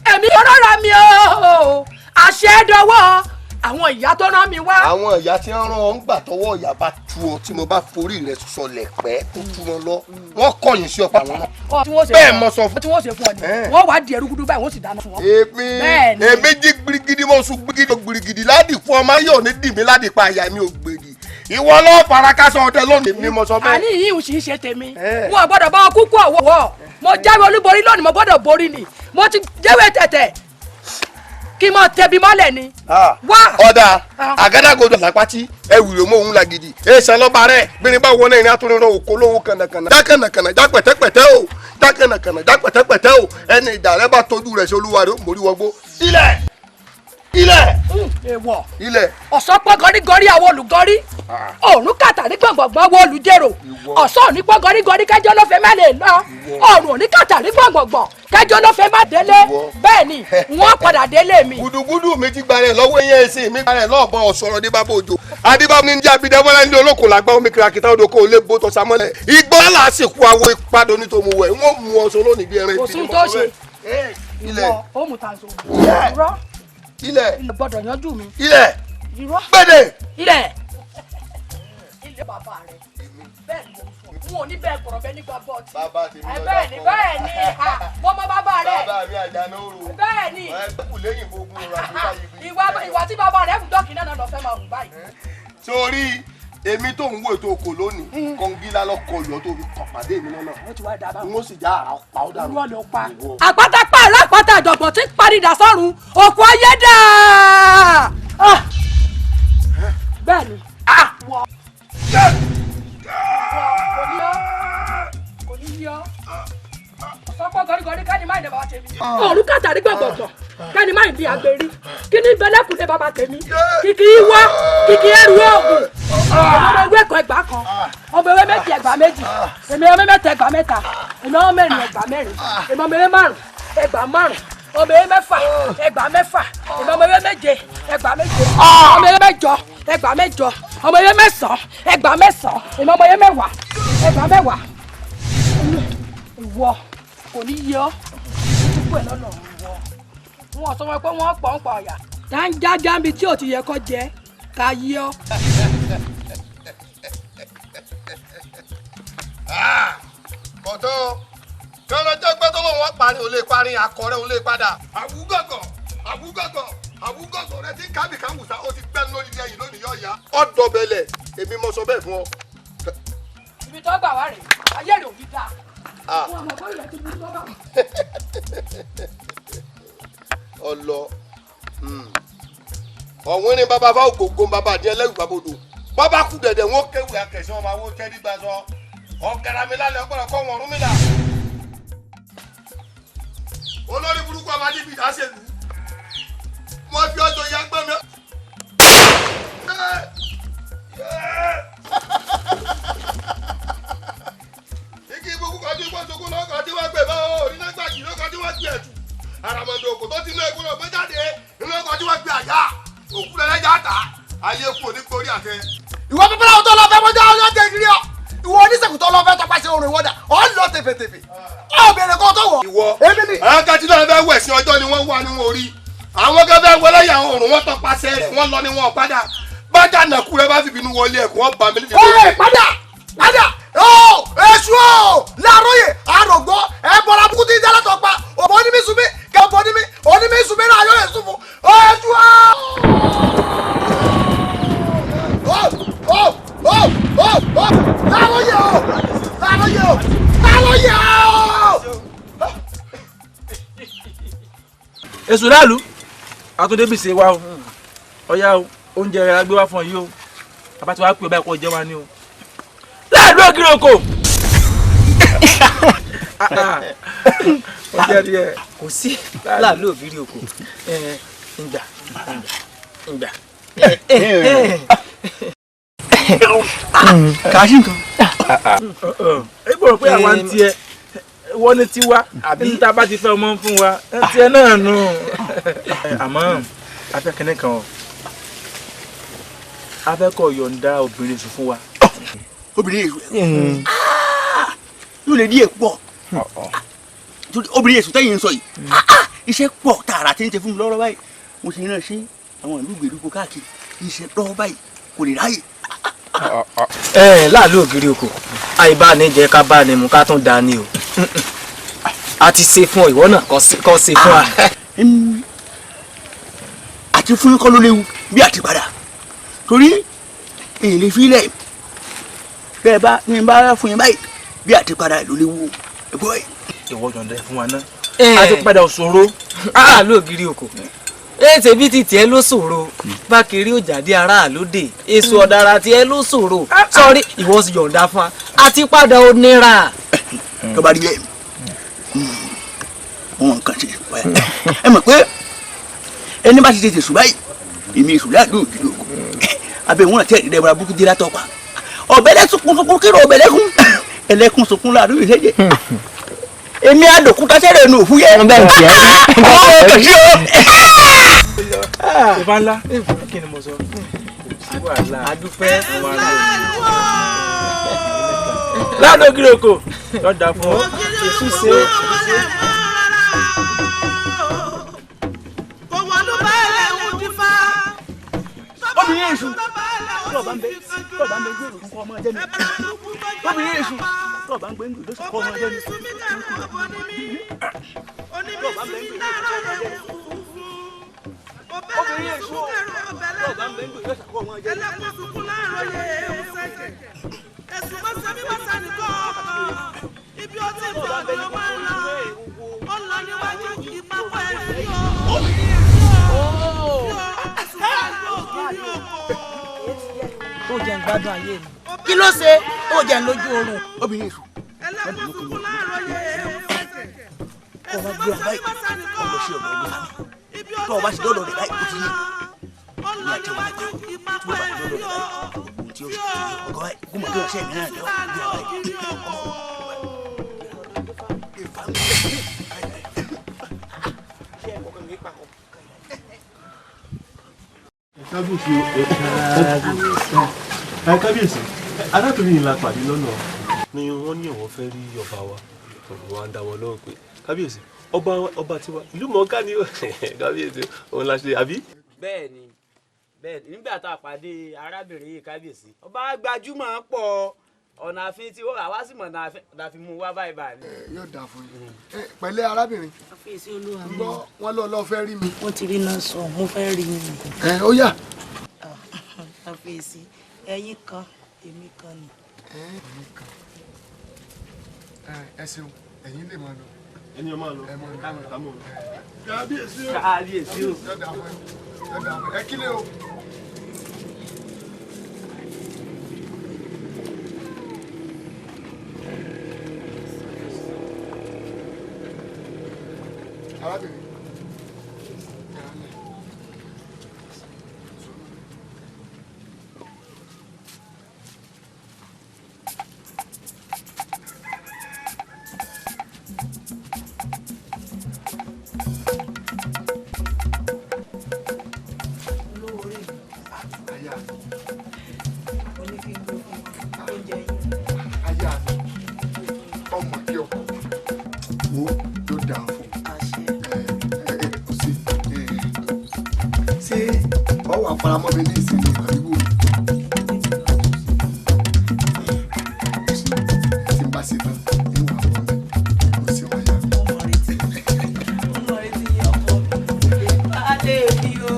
èmi ló rán mi o, àṣẹ dọwọ́ àwọn ìyá tó rán mi wá. Àwọn ìyá tí ń rán ọ ń gbà tọwọ́ ìyá bá tú ọ, tí mo bá forí rẹ sọlẹ̀ pẹ́ tó tú wọn lọ, wọ́n kọ̀yìn sí ọ̀pá wọn náà. Bẹ́ẹ̀ mo sọ fún. Tí wọ́n ṣe fún ọ ni wọ́n wá di ẹrú gudu báyìí, wọ́n sì dáná fún ọ. Èmi jí gbirigidi mo sùn gbirigidi gbirigidi ládìpọ̀ ọmọ ayé òní dì mí ládìpọ̀ àyà mi ò gbèrì. Ìwọ lọ́ọ́ farakásọ ọdẹ lónìí ni mo sọ bẹ́ẹ̀. Àní yìí ò sì ń ṣe tèmi, wọn ò gbọ́dọ̀ bá wọn kúkú ọ̀wọ́. Mo jáwé olúborí lónìí, mo gbọ́dọ̀ borí ni, mo ti jẹ́wé tẹ̀tẹ̀ kí n mọ tẹbi mọ́lẹ̀ ni. Wá. Ọ̀dà àgádágodo làpátí ẹ̀wìrì mọ́ òun làgìdì èsàn lọ́ba rẹ̀ bírin bá wọlé ìrìn àtúnrìnrìn òkò lówó kànàkànà jákànàkànà jápẹ̀tẹ́pẹ̀tẹ́ o jákànàkànà jápẹ̀tẹ́pẹ̀tẹ́ o ẹni ìdá rẹ bá tójú rẹ̀ sí olúwa rẹ̀ ó mórí wọgbó. Ilẹ̀ ilẹ̀ èèwọ̀ ilẹ̀. Ọ̀sán pọ́n gọrígọrí àwọn olùgọrí, òòrùn kàtàrí gbọ̀ngbọ̀ngbọ̀n àwọn olùjẹrò, ọ̀sán òní pọ́n gọrígọrí kẹjọ ló fẹ́ má lè lọ, òòrùn òní kàtàrí gbọ̀ngbọ̀ngbọ̀n kẹjọ ló fẹ́ má délé. Bẹ́ẹ̀ ni wọ́n padà délé mi. Gudugudu mi ti gbarẹ̀ lọ́wọ́ eyín ẹ̀sìn mi gbarẹ̀ lọ́ọ̀bọ̀n ọ̀sọ̀rọ̀ ní bàbá òjò. Adébámu ní jẹ́ abidẹ́mọ́lá ní olóko làgbà omi kìràkìtà odò kò lè bó tọ́sà mọ́lẹ̀. Igbó làásìkò àwo ìpadò ní tòmù wẹ̀, wọ́n mú ọsọ lónìí bí ẹran. Kò sí tó ṣe. Ilẹ̀. Ìwọ ó mú tanso. Irọ́. Ilẹ̀. Ilẹ̀ gbọ́dọ̀ yanjú mi. Ilẹ̀. Irọ́. Gbẹ̀dẹ̀. Ilẹ̀. Ilé bàbá rẹ̀. Bẹ́ẹ̀ ni mo sọ. N ò ní bẹ́ẹ̀ kọ̀rọ̀ bẹ́ẹ̀ nígbà bọ́ọ̀tì. Bàbá tèmi lọ́dà Bẹ́ẹ̀ ni bẹ́ẹ̀ ni mo mọ bàbá rẹ̀. Bàbá mi àjànà òru. Bẹ́ẹ̀ ni. Ẹ kù lẹ́yìn gbogbo ọ̀rọ̀ àbúrò yìí. Ìwà tí bàbá rẹ̀ fún dọ́kì náà lọ fẹ́ máa hù báyìí. Sórí èmi tó ń wo ètò okò lónìí, kọ̀ǹgílá lọ kọlù ọ tó fi kọ̀ pàdé mi lọ́nà. N ó sì já àrà pa ó dànù. Irọ́ ló pa. Àpáta pààrọ̀ àpáta àjọ̀gbọ̀n tí ń parí dà sọ́run, òkú ayé dà. Bẹ́ẹ̀ ni. Wọ. Kò Òrùn kàtàrí gbọ̀gbọ̀gbọ̀ kẹ́ni má bí agbèrí kí ní bẹ́lẹ́kùnlé bàbá tèmi kìkì ìwá kìkì ẹrù oògùn. Ọmọ ewé kan ẹgbàá kan, ọmọ ewé méjì ẹgbàá méjì, èmi ọmọ mẹ́ta ẹgbàá mẹ́ta, èmi ọmọ mẹ́rin ẹgbàá mẹ́rin, èmi ọmọ ewé márùn ẹgbàá márùn, ọmọ ewé mẹ́fà ẹgbàá mẹ́fà, èmi ọmọ ewé méje ẹgbàá méje, ọmọ ewé mẹ́jọ ẹgbàá mẹ́jọ, ọmọ ewé mẹ́sàn ẹgbàá mẹ́sàn, èmi ọmọ ewé mẹ́wàá ẹgbàá mẹ́wàá. Ìwọ kò ní yọ ọ́ ẹ̀ lọ́nà ìwọ wọn sọ wọn pé wọ́n pọ̀ ń pa ọ̀yà. Dáńjájá mi tí ò ti yẹ kó jẹ ká yí ọ. Kọ̀tọ́ kọ́lọ́jọ́ gbẹ́ tó lóun wọ́n parí ò lè parí akọrẹ́ ò lè padà. Àwùgọ̀gọ̀ àwùgọ̀gọ̀ àwùgọ̀gọ̀ rẹ ti ń kábì káwùsà ó ti gbẹ́ lórí ilé yìí lónìí yọ̀ọ̀yà. Ọ̀dọ̀bẹ̀lẹ̀ èmi mo sọ bẹ́ẹ̀ fún ọ. Ibi tó gbà wá rèé ayé rè ò ní dáa. Ọlọ ọ̀wọ́n ní bàbá fáwọn gbogbo bàbá àdìẹ lẹ́rù bàbá odò bàbá kú dẹ̀dẹ̀ wọn kéwì akẹ̀sán ọmọ àwọn tẹ́lí gbà sọ ọ̀gárá mi lálẹ́ ọgbọ́dọ̀ kọ́ wọn ọ̀rún mi là. Olórí burúkú ọba níbi ìdásẹ̀lú wọ́n fi ọjọ́ ìyá gbọ́n mi. Igi ibùkún kan tí wọ́n sokún lọ́kàn tí wọ́n gbé bá o nígbàjì lọ́kàn tí wọ́n gbé ẹ̀tù àràmọ̀dò òkú tó ti lé egun lọ gbé jáde lọ́kàn tí wọ́n gbé àyà òkú lẹ́lẹ́jà ta ayé kú onígbórí àtẹ. Ìwọ pípẹ́ láwọn tó lọ fẹ́ mọ́jà ọjọ́ tẹ kiri ọ ìwọ oníṣègùn tó lọ fẹ́ tọpasẹ̀ orò ìwọ́dà ọ lọ tẹfẹtẹfẹ ọ bèrè kó tó wọ. Ìwọ àwọn kan tí náà fẹ́ wẹ̀ sí ọjọ́ ni wọ́n wà ní wọn orí àwọn kan fẹ́ wọlé yà òrùn wọn tọpasẹ̀ rẹ̀ wọ́n lọ ní wọn padà bájà nàkú rẹ bá fìbínú wọlé ẹ̀kọ́ wọn bà mí níbi. Ó padà padà ó èṣù ó láàróyè àrògbó ẹbọra bukú tí jálẹ tó pa òbọ onímí sunmi kẹbọ onímí onímí sunmi náà yóò lè sùn fún èṣù ó. Ó ó ó ó ó láàróyè ó láàróyè ó láàróyè ó. Èṣù láàlú àtúndébì ṣe wa o ọyá o oúnjẹ rẹ la gbé wá fún ọ yìí o bàbá tí wàá pè ọ báyìí kó jẹ wá ní o láàlú ògiri oko. Kò sí láàlú ògiri oko ngbà ngbà. Kà á sí nǹkan. Ẹ gbọ́dọ̀ pé àwa ń tiẹ̀ wọ́n ní tiwa àbí tá a bá ti fẹ́ ọmọ fún wa tiẹ̀ náà nù. Àmọ́ afẹ́kẹ́ni kan o afẹ́kọ̀ yọ̀ǹda obìnrin sùn fún wa. Obìnrin èṣù yóò lè díẹ̀ pọ̀ obìnrin èṣù tẹ́yìn ń sọ yìí iṣẹ́ pọ̀ tààrà tí ń ṣe fún mi lọ́rọ́ báyìí mo ṣe náà ṣe àwọn ìlú gbèríko káàkiri iṣẹ́ lọ́wọ́ báyìí kò lè ráyè. Ẹ láàlú ògiri oko àìbá ní jẹ ká bá ní mu ká tún da ni o a ti ṣe fún ọ ìwọ náà kò ṣe fún wa. Àti fún kọ́ ló léwu bí àti padà torí èyí lè fi lẹ̀ bẹ́ẹ̀ bá ní bá fún yín báyìí bí àti padà ló léwu ẹ̀gbọ́n ẹ̀. Ìwọ yọ̀ǹda fún wa náà a ti padà òṣòro. Láàlú ògiri oko ètè bí ti tiẹ̀ ló ṣòro bá kiri ó jáde aráàlú dé èso ọ̀dàrà tiẹ̀ ló ṣòro sọ́rí ìwọ yọ̀ǹda fún wa àti padà ó nira. Tó bá rí bẹ́ẹ̀ wọn kàn ṣe ẹ mọ̀ pé ẹni bá ti tètè sùn báyìí èmi èṣù láàlú ògiri oko abẹ́ wọn àti ẹ̀rí rẹ̀ burúkú dé látọ̀ pa ọ̀bẹ̀lẹ̀ sunkún sunkún kírò ọ̀bẹ̀lẹ̀kún ẹlẹ́kún sunkún láàrú ìṣẹ́jẹ̀ èmi àdòkúta sẹ́rẹ̀ nù òfúyẹ́ ọ̀ kàṣí o. Ìfá ńlá kí ni mo sọ kò sí wàhálà adúpẹ́ láàlú ògiri oko lọ́dà fún ọ. Èṣù ṣe Obìnrin èṣù tó bá ń bẹ tó bá ń bẹ gbèrò kọ́ ọmọ jẹ́ mi obìnrin èṣù tó bá ń gbé ńlò lóṣù kọ́ ọmọ jẹ́ mi. Obìnrin èṣù tó bá ń bẹ ńlò lóṣù kọ́ ọmọ jẹ́ mi. Tó jẹ́ ń gbádùn ayé mi. Kí ló ṣe tó jẹ́ ń lójú oorun. Obìnrin èṣù. Kọ́ ọ bá gbéra báyìí, ọ lọ sí ọ̀dọ̀ olúwa mi. Tọ́ ọ bá ti dọ́dọ̀ rẹ̀ báyìí, ó ti yé. Èmi àti ọmọ ẹ̀ka tí mo bá ti dọ́dọ̀ rẹ̀ báyìí, ògùn tí ó ṣe ti yé. Ọgọ́ báyìí, kó mọ̀ kí ọ̀sẹ̀ mi náà lọ gbéra báyìí. Kábíyèsí o, ẹ kábíyèsí, arákùnrin yìí la pàdé lọ́nà ni wọ́n ní àwọn fẹ́ rí ọba wa. Ọ̀rọ̀ wa ń dá wọn lóhùn pé kábíyèsí, ọba ọba tiwa ìlú mọ̀ọ́ká ni ó, kábíyèsí òun la ṣe àbí. Bẹ́ẹ̀ni, bẹ́ẹ̀ni, nígbà tá a pàdé arábìnrin yìí, kábíyèsí, ọba gbajúmọ̀ pọ̀ ọ̀nà àfin tí àwa sì mọ̀ náà fi mú wá báyìí báyìí. Yóò dáa fún yín. Pẹ̀lẹ́ arábìnrin, gbọ́ wọn lọ lọ fẹ́ rí mi. Wọ́n ti rí náà sọ, mo fẹ́ rí yín. Ẹ ó yá. Àfiyèsí, ẹ̀yin kan èmi kan ni. Èmi kan. Ẹ ṣeun, ẹ̀yin lè máa lọ. Ẹni ọmọ lọ, ẹ máa lọ. Kábíyèsí o. Kábíyèsí o. Yóò dáa fún yín, yóò dáa fún yín. Ẹ kílẹ̀ o. Arábìnrin, Olówó orí mi. Aya. Mo ní kí n gbé fún oúnjẹ yín. Aya mi, ọmọ kí ọkọ wo, yóò dáa fún un. Ṣé ọwọ́ àfaramọ́ mi ní ìsinmi àdúgbò tí n bá ṣe tán ní wàá bọ́ mi mo ṣe wáyà mi. Mo retí yín ọkọ mi. Baálé mi o.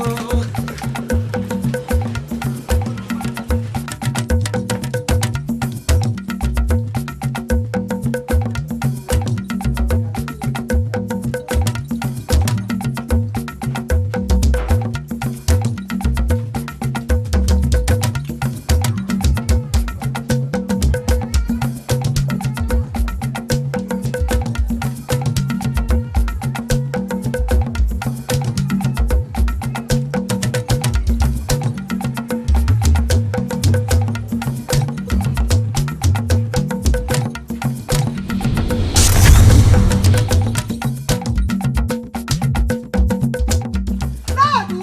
Láàdú,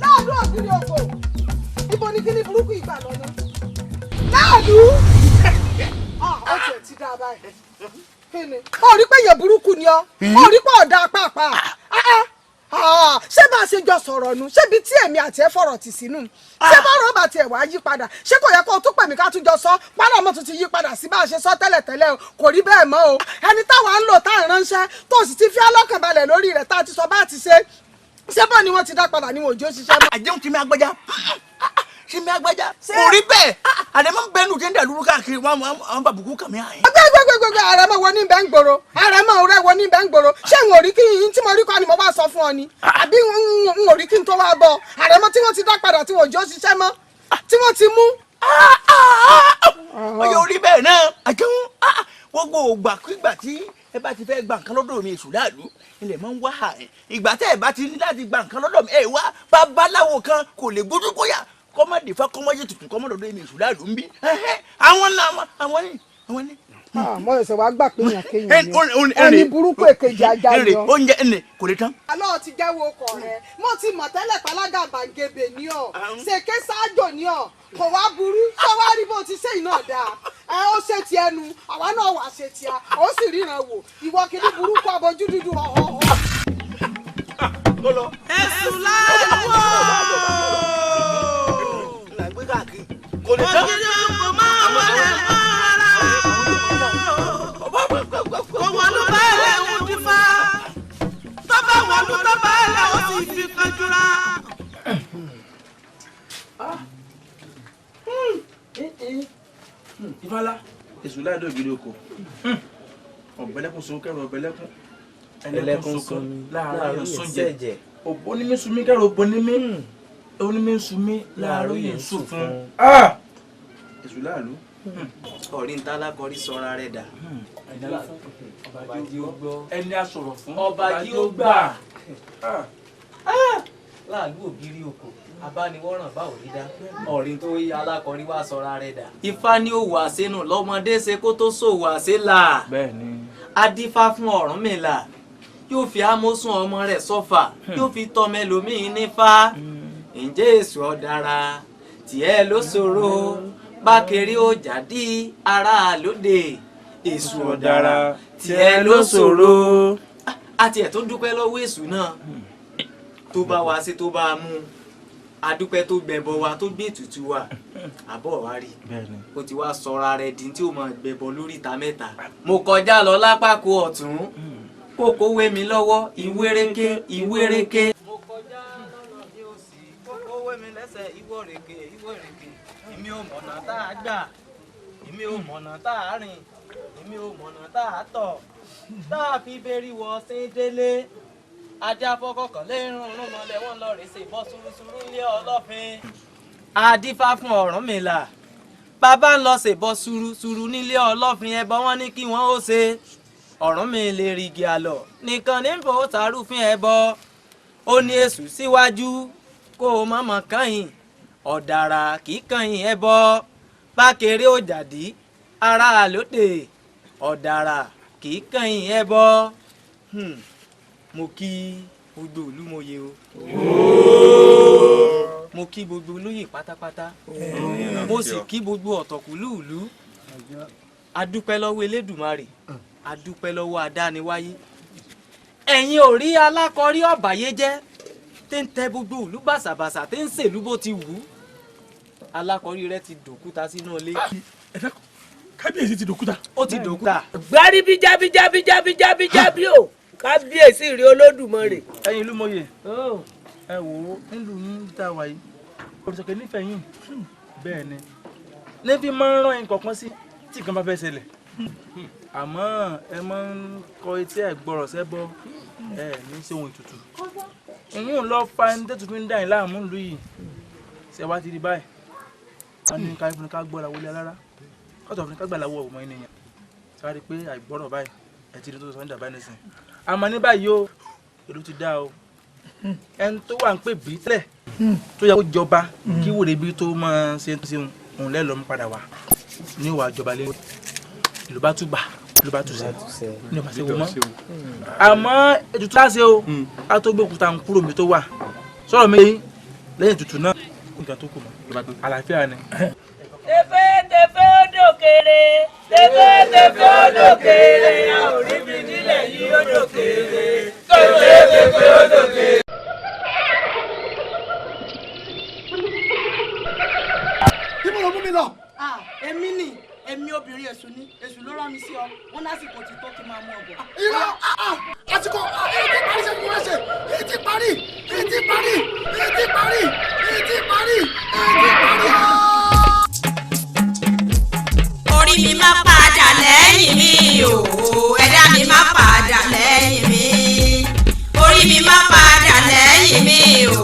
láàdú, ògiri òkò, ibo ni kíní burúkú ìgbà lọ́nà? Láàdú. Ah, ó tiẹ̀ ti dá a báyìí. Kí ni ó rí pé èèyàn burúkú ni ọ́? Ó rí pé ọ̀dà pàápàá. Ah, ah. Ah, ṣé bá a ṣe jọ sọ̀rọ̀ nu? Ṣébi tí èmi àti ẹ fọ̀rọ̀ tì sínú, ṣé bọ́rọ̀ bá tiẹ̀ wá yí padà, ṣé kò yẹ kó o tún pè mí ká tún jọ sọ? Pálọ̀ mọ́ tún ti yí padà sí bá a ṣe sọ tẹ́lẹ̀tẹ́lẹ̀ o, kò rí bẹ́ẹ̀ mọ́ o. Ẹni táwa ń lò tá à ń ránṣẹ́ tó sì ti fi ọlọ́kàn balẹ̀ lórí rẹ̀ tá a ti sọ bá a ti ṣe, ṣé bọ́ ni wọ́n ti dá padà ni wọn ò jó ṣiṣẹ́ mọ́. Àjẹun ti mi agbájá, ṣe mi agbájá kò rí bẹ́ẹ̀. Àdèmọ́ ń bẹnu tí ń dàlúrú káàkiri wọn àwọn bàbùkù kàmí àyè. Gbẹgbẹgbẹgbẹ, àrẹ̀mọ wo ní bẹ́ẹ̀ ń gbòòrò? Àrẹ̀mọ rẹ wo ní bẹ́ẹ̀ ń gbòòrò? Ṣé n ò rí kí n tí mo rí kọ́ ni mo wá sọ fún ọ ni, àbí n ò rí kí n tó wá bọ̀? Àrẹ̀mọ tí wọ́n ti dá padà tí wọ́n ò jó ṣiṣẹ́ mọ́, tí wọ́n ti mú. Ọyọ orí bẹ́ẹ̀ náà, àjẹun gbogbo ògbàkúgbà tí ẹ bá ti fẹ́ gba nǹkan lọ́dọ̀ mi, èṣù láàlú ilẹ̀ máa ń wá ẹ̀. Ìgbà tẹ́ ẹ bá ti ní láti gba nǹkan lọ́dọ̀ mi, ẹ wá babaláwo kan kò lè gbójú bóyá kọ́mọdé fẹ́ kọ́mọdé tuntun kọ́mọdé mi, èṣù láàlú ń bí àwọn náà, àwọn ní àwọn ní. Mo ṣẹ̀ṣẹ̀ wá gbà pé èèyàn kéèyàn ni ọ́. Ẹni burúkú èkejì ajá ni ọ́. Oúnjẹ ẹnì kò lè tán. Alọ́ ti jẹ́wọ́ ọkọ̀ rẹ̀, mo ti mọ̀ tẹ́lẹ̀, pálágàbàǹgebè ní ọ̀, ṣèké ṣáájò ní ọ̀. Kò wá burú, ṣé wàá rí bó ti ṣe iná dáa? Ẹ ó ṣe ti ẹnu, àwa náà wà ṣe ti a, ó sì ríran wò, ìwọ kìíní burúkú abojú dúdú ọ̀họ̀họ̀. Èṣù láàlú Kò lè tán. Ògiri òkò máa wọlé mọ́ ara. Kò wọlú báyìí ń dífá. Tó bá wọlú tó báyìí, ó sì fi kanjúra. Ifeanyi, èṣù láìdó ògiri oko, ọ̀bẹ̀lẹ́kùn sun kẹrù ọ̀bẹ̀lẹ́kùn, ẹlẹ́kùn sun láàárọ̀ sún jẹ jẹ. Òbónímí sunmí kẹrù òbónímí, onímí sunmí láàárọ̀ yìí ń sùn fún èṣù láàlú. Ọ̀rí ń tálákọrí sọra rẹ̀ dà. Ẹni a sọ̀rọ̀ fún ọba jí ó gbà. Láàlú ògiri oko abániwọ́ràn bá òrí dá ọ̀rí tó yí alákọ̀rí wá sọra rẹ̀ dà. Ifá ní òwò àṣenù lọ́mọdé ṣe kó tó ṣòwò àṣelà. Adífá fún Ọ̀rúnmìlà yóò fi amósùn ọmọ rẹ̀ sọ́fà yóò fi tọmọ ẹlòmíín nífá. Ǹjẹ́ èso ọ̀dàrà tiẹ̀ ló ṣòro bákẹ́rì ó jáde ara lóde èso ọ̀dàrà tiẹ̀ ló ṣòro. Àti ẹ̀ tó dúpẹ́ lọ́wọ́ èṣù náà tó bá wa ṣe tó bá a mú adúpẹ́ tó gbẹbọ wa tó gbé ètùtù wa àbọ̀ wa rí ó ti wá sọra rẹ̀ di tí ó máa gbẹbọ lórí ìta mẹ́ta. Mo kọjá lọ lápákó ọ̀tún kókó wé mi lọ́wọ́ ìwéréké ìwéréké. Mo kọjá lọ́nà bí ó sì kókó wé mi lẹ́sẹ̀ ìwọ́rèké ìwọ́rèké èmi ò mọ̀nà tá a gbà èmi ò mọ̀nà tá a rìn èmi ò mọ̀nà tá a tọ̀ tá a fi bẹ́rí wọ sí délé ajá fọkọkàn lẹ́rùn rúnmọlẹ̀ wọ́n lọ rèé ṣe bọ́ surusuru ilé ọlọ́fin. Adífá fún Ọ̀rúnmìlà bàbá ń lọ ṣèbọ surusuru nílé ọlọ́fin ẹbọ wọn ní kí wọ́n ó ṣe Ọ̀rúnmìlà èrìgì àlọ́ nìkan ní fò sàrúfin ẹbọ ó ní èṣù síwájú kó o mọ̀mọ́ kàyìn ọ̀dàrà kì í kàyìn ẹbọ bákéré ó jàdí ara lóde ọ̀dàrà kì í kàyìn ẹbọ. Mo kí gbogbo ìlú mòye o mo kí gbogbo olóyè pátápátá mo sì kí gbogbo ọ̀tọ̀kùlú ìlú. Adúpẹ́ lọ́wọ́ Elédùmarè adúpẹ́ lọ́wọ́ adániwáyé. Ẹ̀yin ò rí alákọ̀ọ́rí ọ̀bàyéjẹ́ tí ń tẹ gbogbo ìlú bàṣàbàṣà tí ń ṣèlú bó ti wù ú. Alákọ̀ọ́rí rẹ ti dòkúta sínú ilé. Kábíyèsí ti dòkúta. Ó ti dòkúta. Gbárí bíjábíjábíjábíjábí o kábíyèsí rí Olódùmarè. Ẹ̀yin ìlú mòye ẹ wò ó nílùú yín tá a wà yìí olùsọ̀kè nífẹ̀ẹ́ yín bẹ́ẹ̀ ni níbi máa ń rán ẹ̀yin kọ̀ọ̀kan sí tí nǹkan bá fẹ́ ṣẹlẹ̀ àmọ́ ẹ máa ń kọ etí ẹ̀ gbọ́rọ̀ sẹ́bọ ẹ ní sí ohun ètùtù ìyún lọ fa ẹni tẹ́tù fi ń dà yín láàmú ìlú yìí ṣe wá ti di báyìí wọ́n ní ká fún ká gbọ́ra wọlé alára kọ́tọ̀ fún ká gbà láwọ̀ ọmọ ènìyàn ṣe wá rí i pé àìgbọ́rọ̀ báyìí ẹ ti rí tó sọ ní dàbá nísìnyí àmọ́ ní báyìí o èlò ti dá o ẹni tó wà ń pè bí tẹ́lẹ̀ tó yẹ kó jọba kí wòlé bí tó máa ṣe tó ṣe òun lẹ́lọ́mú padà wá ní ìwà ìjọba lé ìlú bá túbà ìlú bá túṣẹ ní ọba ṣe wò mọ́ àmọ́ ètùtù láṣẹ o ká tó gbé òkúta ń kúrò mi tó wà sọ̀rọ̀ mi lẹ́yìn ètùtù náà nǹkan tó kù mọ́ àlàáfíà ni. Tẹfẹ́ tẹfẹ́ ó dòkèrè tẹfẹ́ tẹfẹ́ ó dòkèrè a ò rí mi nílẹ̀ yìí ó dòkèrè tẹfẹ́ tẹfẹ́ ó dòkèrè. Ibo ló mú mi lọ. Èmi ni èmi obìnrin èṣù ni èṣù ló rán mi sí ọ wọn lásìkò ti tó kí n máa mú ọbọ. Irọ́ àsìkò èyí ti parí sẹ́ni mo fẹ́ ṣe èyí ti parí èyí ti parí èyí ti parí èyí ti parí èyí ti parí. Orí mi má padà lẹ́yìn mi o ẹ̀dá mi má padà lẹ́yìn mi. Orí mi má padà lẹ́yìn mi o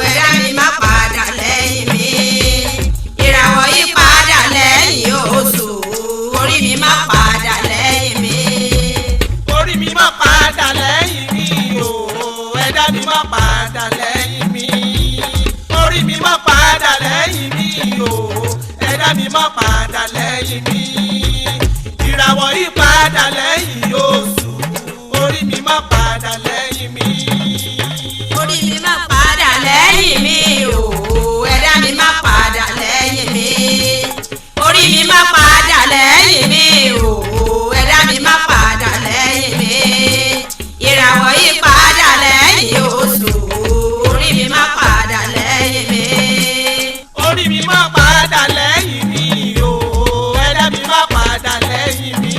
ẹ̀dá mi má padà lẹ́yìn mi. Ìràwọ̀ yí padà lẹ́yìn oṣù orí mi má padà lẹ́yìn mi. Orí mi má padà lẹ́yìn mi o ẹ̀dá mi má padà lẹ́yìn mi. Orí mi má padà lẹ́yìn mi o ẹ̀dá mi má padà lẹ́yìn mi. Ìràwọ̀ yí padà lẹ́yìn oṣù orí mi má padà lẹ́yìn mi. Orí mi má padà lẹ́yìn mi o ẹ̀dá mi má padà lẹ́yìn mi. Orí mi má padà lẹ́yìn mi o ẹ̀dá mi má padà lẹ́yìn mi. Ìràwọ̀ yí padà lẹ́yìn oṣù orí mi má padà lẹ́yìn mi. Orí mi má padà lẹ́yìn mi o ẹ̀dá mi má padà lẹ́yìn mi.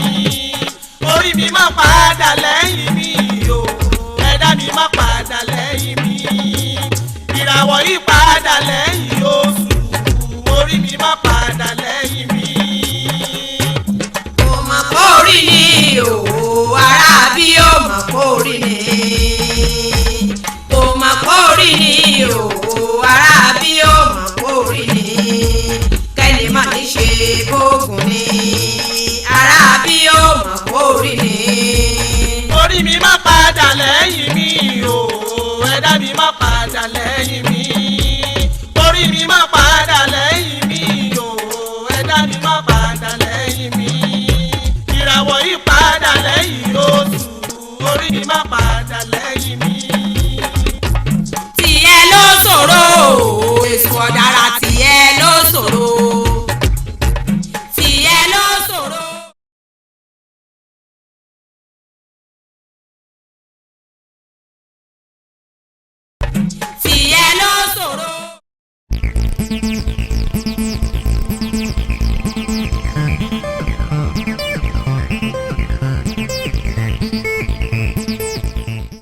Orí mi má padà lẹ́yìn mi o ẹ̀dá mi má padà lẹ́yìn mi. Ìràwọ̀ yí padà lẹ́yìn oṣù orí mi má padà lẹ́yìn mi. Kò mọ̀ kó rí ni o ará bí ó mọ̀ kó rí ni.